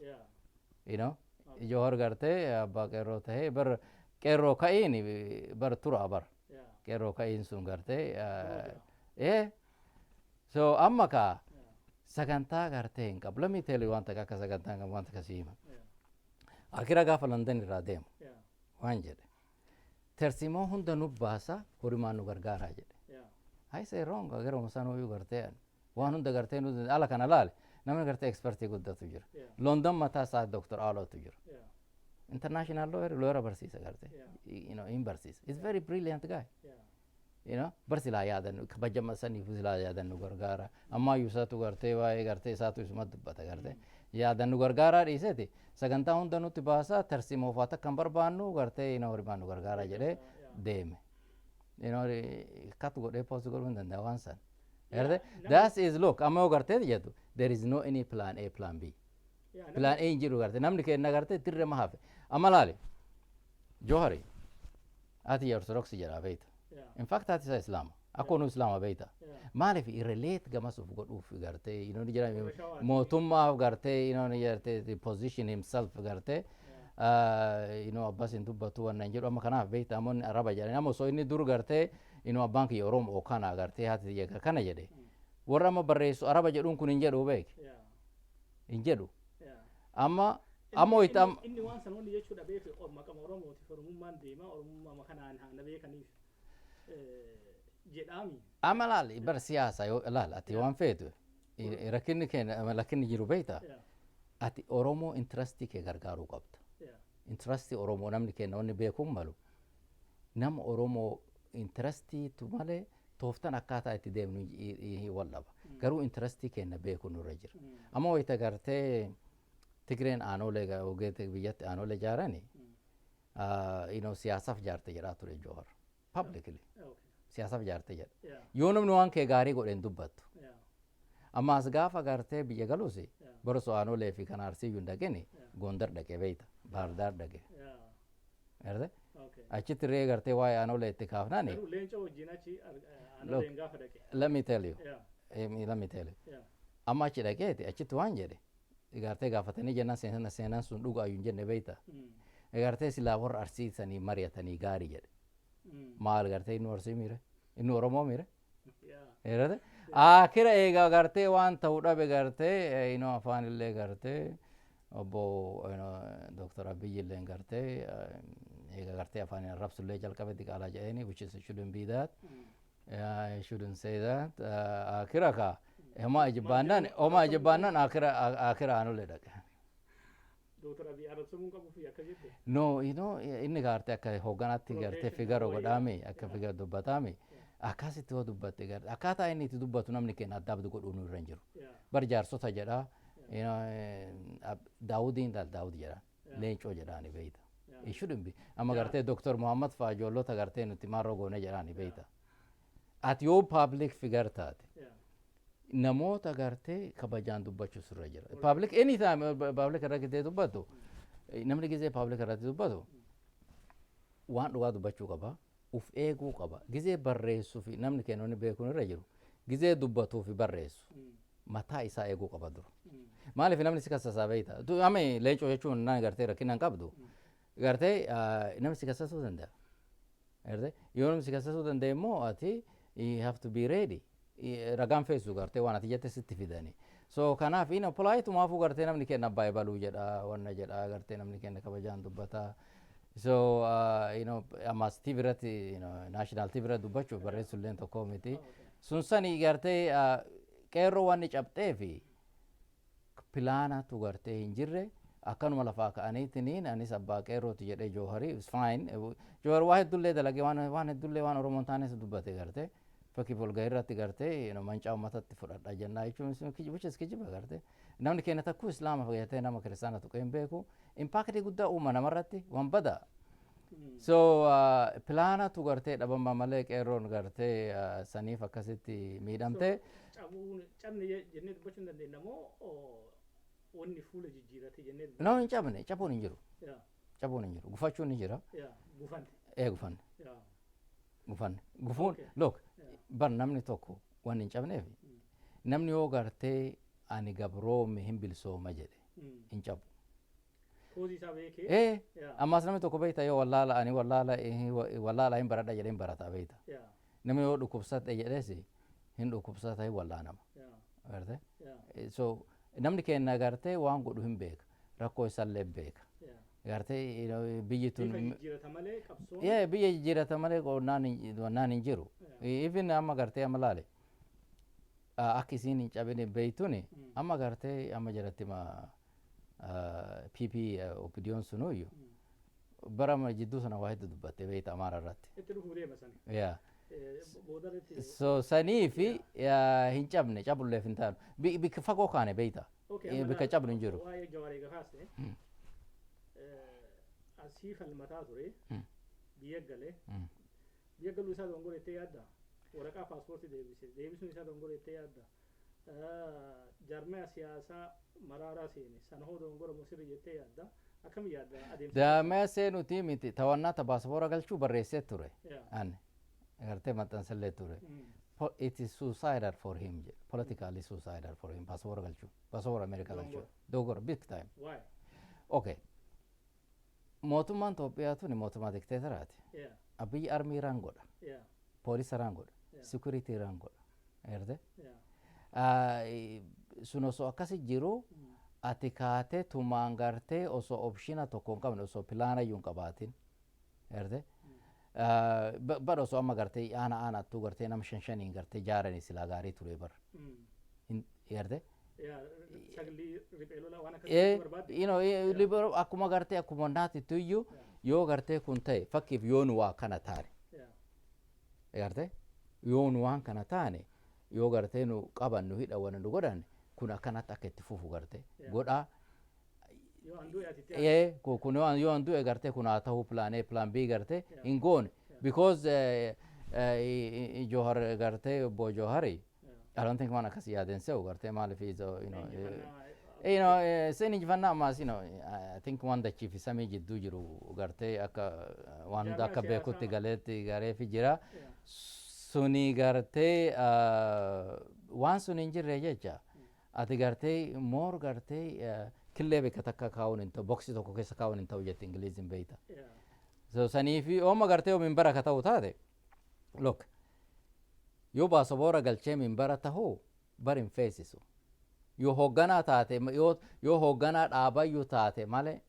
Johor gartee abbaa qeerroo tahee bar, qeerroo ka'iin bar tura bar. Qeerroo ka'iin sun gartee so amma kaa sagantaa gartee hin qabu. Let me tell you, wanta akka sagantaa hin qabu wanta kasii hima. Akira gaafa London irraa deemu waan jedhe, tarsiimoo hunda nu baasa, horimaan nu gargaaraa jedhe. I say wrong. Garuma sanuyyuu gartee waan hunda gartee nu ala kana laale, namni gartee expertii guddatu jira. London mataa isaa Dr. Aalootu jira. International lawyer, lawyer barsiisa gartee. Hin barsiisa. He's very brilliant guy. Bar silaa yaadannu kabajama saniif silaa yaadannu gargaara. Ammaa isaatu gartee waa'ee gartee isaatu isuma dubbata, gartee. Yaadannu gargaaraa dhiiseeti. Sagantaa hunda nutti baasaa, tarsiimoo fa'aa akka hin barbaannu gartee horimaan nu gargaara jedhee deeme. Cut godhee post godhuu hin danda'a waan san. Gartee that is, look, amma yoo gartee jettu, there is no any plan A, plan B. Plan A hin jiru gartee, namni kenna gartee dirree ma hafe. Amma laali. Johari, ati Ortodoksii jedhaa beekta. In fact, ati isa Islaama. Akkoo nu Islaama beekta. Maaliif relate gamasuuf godhuuf gartee ni jira mootummaaf gartee ni gartee position himself gartee abbas hin dubbatu wannan jedhu. Amma kanaaf beekta, ammoo Araba jedhani, amma osoo inni dur gartee abbaan kiyya Oromoo kana gartee haati tiyya kana jedhe, warra amma barreessu Araba jedhuun kun hin jedhu beek, hin jedhu. Amma itti Inni waan san wanni jechuu dhabeef maqama Oromootiif Oromummaan deema, Oromummaa kanaan haa na beekaniif jedhaami. Amma laal, bar siyaasa yoo laal, ati waan feetu rakkinni keenya, rakkinni jiru beekta, ati Oromoo interestii kee gargaaruu qabda. Interestii Oromoo namni keenya wanni beekuun malu, nama Oromoo interestiitu malee tooftan akkaataa itti deemnu wal dhaba. Garuu interestii keenya beekuu nurra jira. Amma wayita gartee Tigreen aanolee ogeetti biyyatti aanolee ijaarani, siyaasaaf jaarte jedhaa ture Johar. Publicly. Siyaasaaf jaarte jedha. Yoo namni waan kee gaarii godheen dubbattu. Amma as gaafa gartee biyya galuus bara aanolee fi kan Arsii hin dhaqini, Gondar dhaqee beeyta, Baardaar dhaqee. Garte? Achitti ree gartee waa'ee aanolee itti kaafnaani. Leenca wajjin achi aanoleen gaafa dhaqe. Let me tell you. Let me tell you. Amma achi dhaqeeti achitti waan jedhe, gartee gaafatanii jennaan, seenan seenaan sun dhugaayyuu hin jenne beeyta. Gartee silaa warra Arsii sanii mari'atanii gaarii jedhe. Maal gartee inni Arsii miire? Inni Oromoo miire? Gartee akira eegaa gartee waan ta'uu dhabe, gartee afaan illee gartee obbo Dr. Abiyyi illee gartee eega gartee afaan arrabsullee jalqabe, diqaalaa jedheeni, which is shouldn't be that. Yeah, I shouldn't say that. Akira ka homa ijibbaannaan, homa ijibbaannaan akira akira aanulee dhaqe. Dr. Abiy arrabsamuu qabu fi akka jette. No, inni gartee akka hoogganaatti gartee figaro godhaame, akka figaro dubbataame, akkasitti yoo dubbatte, garte akkaataa inni itti dubbatu namni keenya adda abdu godhuu nurra hin jiru. Bar jaarsota jedhaa, Daawudiin daal Daawud jedhaan, Leencoo jedhaani beeyta. It shouldn't be. Amma gartee Dr. Muhammad faa ijoollota gartee nuti maarroo goone jedhaani beeyta. Ati yoo public figure taate, namoota gartee kabajaan dubbachuu sirra jira. Public, anytime public irra gizee dubbatu, namni gizee public irratti dubbatu waan dhugaa dubbachuu qaba. Uf eeguu qaba. Gizee barreessuu fi namni keenya inni beekuun irra jiru, gizee dubbatuu fi barreessu mataa isaa eeguu qaba dura. Maaliif namni si kassasaa beekta? Amma leencoo jechuun naan gartee rakkina hin qabdu. Gartee namni si kassasuu danda'a. Gartee yoo namni si kassasuu danda'e immoo ati you have to be ready. Ragaan feessu gartee waan ati jette sitti fidani. So kanaaf polite'umaafuu gartee namni kenna abbaa ebaluu jedha, wanna jedha, gartee namni kenna kabajaan dubbata. So ammas TV irratti, national TV irratti dubbachuuf barreessu illee tokko miti. Sun sani gartee qeerroo wanni cabxee fi planatu gartee hin jirre, akkanuma lafaa ka'aniitiniin anis abbaa qeerrooti jedhee Jooharii is fine. Joohar waa hedduullee dalagee, waan hedduullee waan Oromoon taanes dubbate gartee. Fakkii walgahii irratti gartee mancaa uummatatti fudhadha jennaa jechuun, which is kijiba. Gartee namni keenya takkuu Islaama fayyatee nama Kiristaana tuqee hin beeku. Impact guddaa uuma namarratti waan badaa. So pilaanatu gartee dhabama malee qeerroon gartee saniif akkasitti miidhamte. Cabne jennee dubbachuu hin dandeenya moo wanni fuula jijjiirate jennee? No, hin cabne, cabuun hin jiru. Cabuun hin jiru. Gufachuun ni jira. Gufanne. Ee, gufanne. Gufanne. Gufuun, look, bar namni tokko waan hin cabneef, namni yoo gartee ani gabroome hin bilisooma jedhe, hin cabu. Cause isaa beekee. Ee, ammaas namni tokko beekta, yoo wallaala ani wallaala wallaala hin baradha jedhee hin barata, beekta. Namni yoo dhukkubsate jedhees hin dhukkubsata, hin wallaanama. Gartee? So namni keenya gartee waan godhu hin beeka. Rakkoo isaallee beeka. Gartee biyyi tun. Jijjiirata malee qabsoon. Yee, biyya jijjiirata malee qonnaan hin jiru. Even amma gartee amma laale, akka isiin hin cabine beeytuni, amma gartee amma jalatti ma PP OPDOn sunuyyuu bara jidduu sana waa hedduu dubbatte, beeyta, Amaara irratti. Itti dhufuu deema sani. Yaa. Boodarratti. So sanii fi hin cabne, cabulleef hin taanu. Bikka fagoo kaane, beeyta. Bikka cabnu hin jiru. Waa'ee Jawaar eega kaaste, asii falmataa ture, biyya galee, biyya galuu isaa dongora jettee yaadda? Waraqaa paaspoortii deebise deebisuun isaa dongora jettee yaadda? Jaarmaya siyaasaa maraaraa seene sana hoo dongora moo sirrii jettee yaadda? Akkam yaadda adeemsa? Jaarmaya seenutii miti, tawannaa ta paaspoora galchuu barreessee ture. Ani gartee maxxansallee ture. It is suicidal for him jedhe. Politically suicidal for him, paaspoora galchuu. Paaspoora Ameerikaa galchuu. Dogora big time. Why? Okay. Mootummaan Itoophiyaa tuni mootummaa dikteetaraati. Abiyyi army run godha. Poolisa run godha. Security run godha. Agartee? Sun osoo akkasi jiru, ati kaatee tumaan gartee osoo option tokko hin qabne, osoo pilaana iyyuu hin qabaatin. Agartee? Bara osoo amma gartee aana aanattuu gartee nama shan shaniin gartee jaaranii silaa gaarii ture bara. Agartee? Saglii riphee lolaa waan akkasii barbaadde. Libero akkuma gartee akkuma naatitti iyyuu yoo gartee kun ta'e, fakkiif yoo nu waa kana taane. Agartee? Yoo nu waan kana taane, yoo gartee nu qaban, nu hidha, wanni nu godhan kun akkanatti akka itti fufu gartee godhaa. Yoo an du'e ati itti Ee, kun yoo an du'e gartee kun haa ta'uu, plan A, plan B gartee hin goone. Because Johar gartee obbo Johari, I don't think waan akkas yaaden se'u gartee, maaliif sin injifannaa ammaas, I think waan dachii fi samii jidduu jiru gartee akka waan hunda akka beekutti galeetti gareefi jira. Suni gartee waan sun hin jirre jecha ati gartee moor gartee killee bakka takka kaa'uun hin ta'u, box tokko keessa kaa'uun hin ta'u jetti Ingiliizin, beeyta. So saniifi ooma gartee yoo minbara ka ta'u taate, look, yoo baasaboora galchee minbara tahuu bar hin feesisu. Yoo hoogganaa taate, yoo hoogganaa dhaabayyuu taate malee,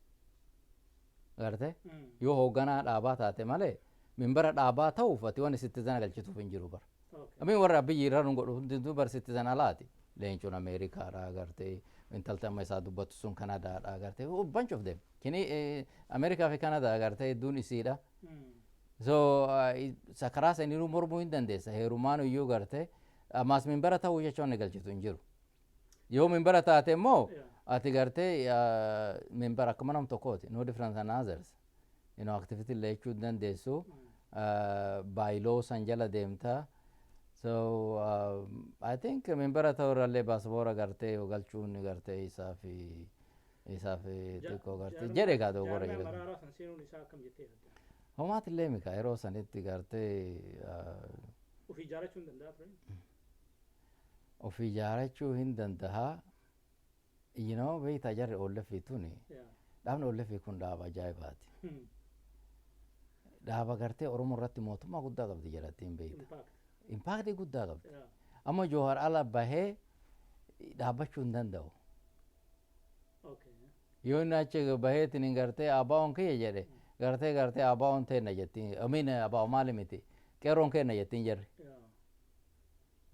garte, yoo hoogganaa dhaabaa taate malee, minbara dhaabaa ta'uuf ati waan citizen galchituuf hin jiru bara. Amin warra biyyi irra nu godhu hundintuu bar citizen alaati. Leencuun Ameerikaadha gartee, intalti amma isaa dubbattu sun Kanadaadha gartee, bunch of them. Kini Ameerikaa fi Kanadaa gartee hedduun isiidha. So karaa saniinuu mormuu hin dandeessa. Heerumaan iyyuu gartee ammaas minbara ta'uu jecha wanni galchitu hin jiru. Yoo minbara taate immoo ati gartee minbara akkuma nam tokkooti. No different than others. Activity illee jechuu hin dandeessu. Bylaw san jala deemta. So I think minbara ta'uu irrallee baaspoora gartee yoo galchuun gartee isaa fi xiqqoo gartee jedhe gaa dogoggora jedhe. Maraaraa san seenuun isaa akkam jettee yaadda? Homaatillee mika yeroo sanitti gartee Ofii ijaarrachuu hin danda'a ture? Ofii ijaarrachuu hin danda'a. Beektaa, jarri oolleffii tuni, dhaabni oolleffii kun dhaaba ajaa'ibaati. Dhaaba gartee Oromoo irratti mootummaa guddaa qabdi jedhattiin, beekta. Impact guddaa qabdi. Amma Joohar ala bahee dhaabbachuu hin danda'u. Yoo inni achi baheetiin hin gartee ABO'n kiyya jedhe, gartee ABO'n teenna jettiin, amiin ABO maali miti, qeerroon kenna jettiin jarri.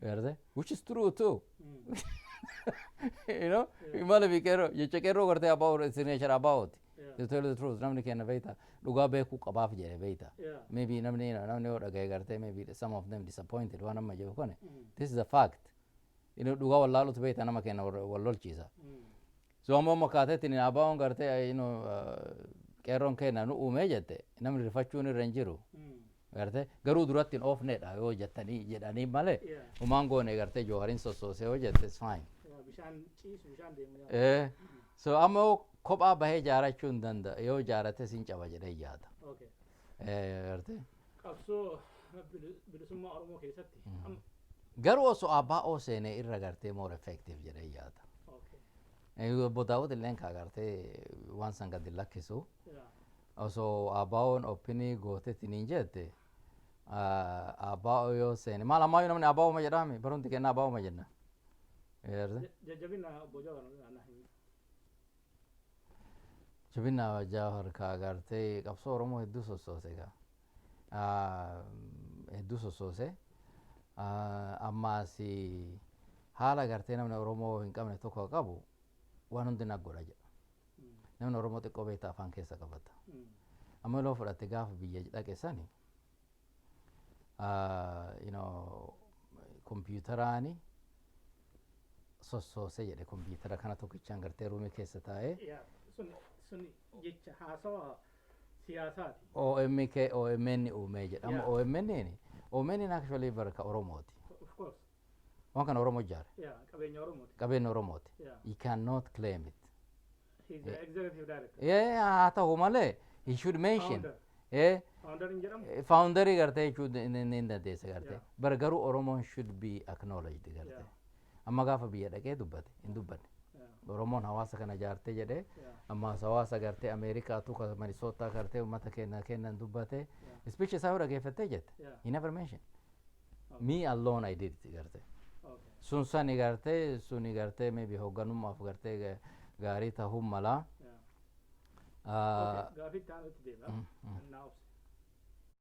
Garte, which is true too. Maali fi qeerroo jecha qeerroo gartee ABO signature ABOti. To tell you the truth, namni keenya beekta, dhugaa beekuu qabaaf jedhe beekta. Maybe namni yoo dhagaye gartee, maybe some of them disappointed waan amma jedhu kuni. This is a fact. Dhugaa wallaalutu beekta nama keenya wal lolchiisa. So ammoo makkaateetiin ABO'n gartee qeerroon keenya nu uumee jette, namni rifachuun irra hin jiru. Gartee garuu duratti hin oofnedha yoo jettanii jedhanii malee umaan goone gartee Jawariin sossoosee yoo jette, it's fine. Bishaan ciisu bishaan deemu. So amma yoo kophaa bahee jaarachuu hin danda'a, yoo jaarate sin caba jedhee yaada. Gartee. Qabsoo bilisummaa Oromoo keessatti Garuu osoo ABO seenee irra gartee more effective jedhee yaada. Obbo Daawud illeen kaa gartee waan san gadi lakkisu. Osoo ABO'n open gootetti niin jette, ABO yoo seene maal ammayyuu namni ABO ma jedhaami, barumti kenna ABO ma jenna. Jajjabina obbo Jawar na himi. Jabina Jawar kaa gartee qabsoo Oromoo hedduu sossoose kaa. Hedduu sossoose. Ammaas haala gartee namni Oromoo hin qabne tokko qabu, waan hundi na godha jedha. Namni Oromoo xiqqoo beektaa afaan keessa qabata. Amma yeroo fudhatte gaafa biyya dhaqe sani kompiitaraani sossoose jedhe, kompiitara kana tokkichaan gartee room keessa taa'ee. Sun jecha haasawa siyaasaati. OMK OMN uumee jedha. Amma OMN OMN actually barka Oromooti. Of course. Waan kana Oromoo ijaare. Yeah, qabeenya Oromooti. Qabeenya Oromooti. You cannot claim it. He's the executive director. Yeah, haa ta'u malee he should mention. Founder. Founder hin jedhamu? Founderii gartee jechuu ni dandeessa gartee. Bara garuu Oromoon should be acknowledged gartee. Amma gaafa biyya dhaqee dubbate hin dubbanne. Oromoon hawaasa kana ijaartee jedhee, ammaas hawaasa gartee Ameerikaatu ka Minnesota gartee uummata keenya kennan dubbate. Speech isaa yoo dhageeffattee jette. He never mentioned. Me alone, I did it gartee. Sun sani gartee, suni gartee maybe hoogganummaaf gartee gaarii ta'uu mala. Gaafii itti aanutti deema. Naa obse.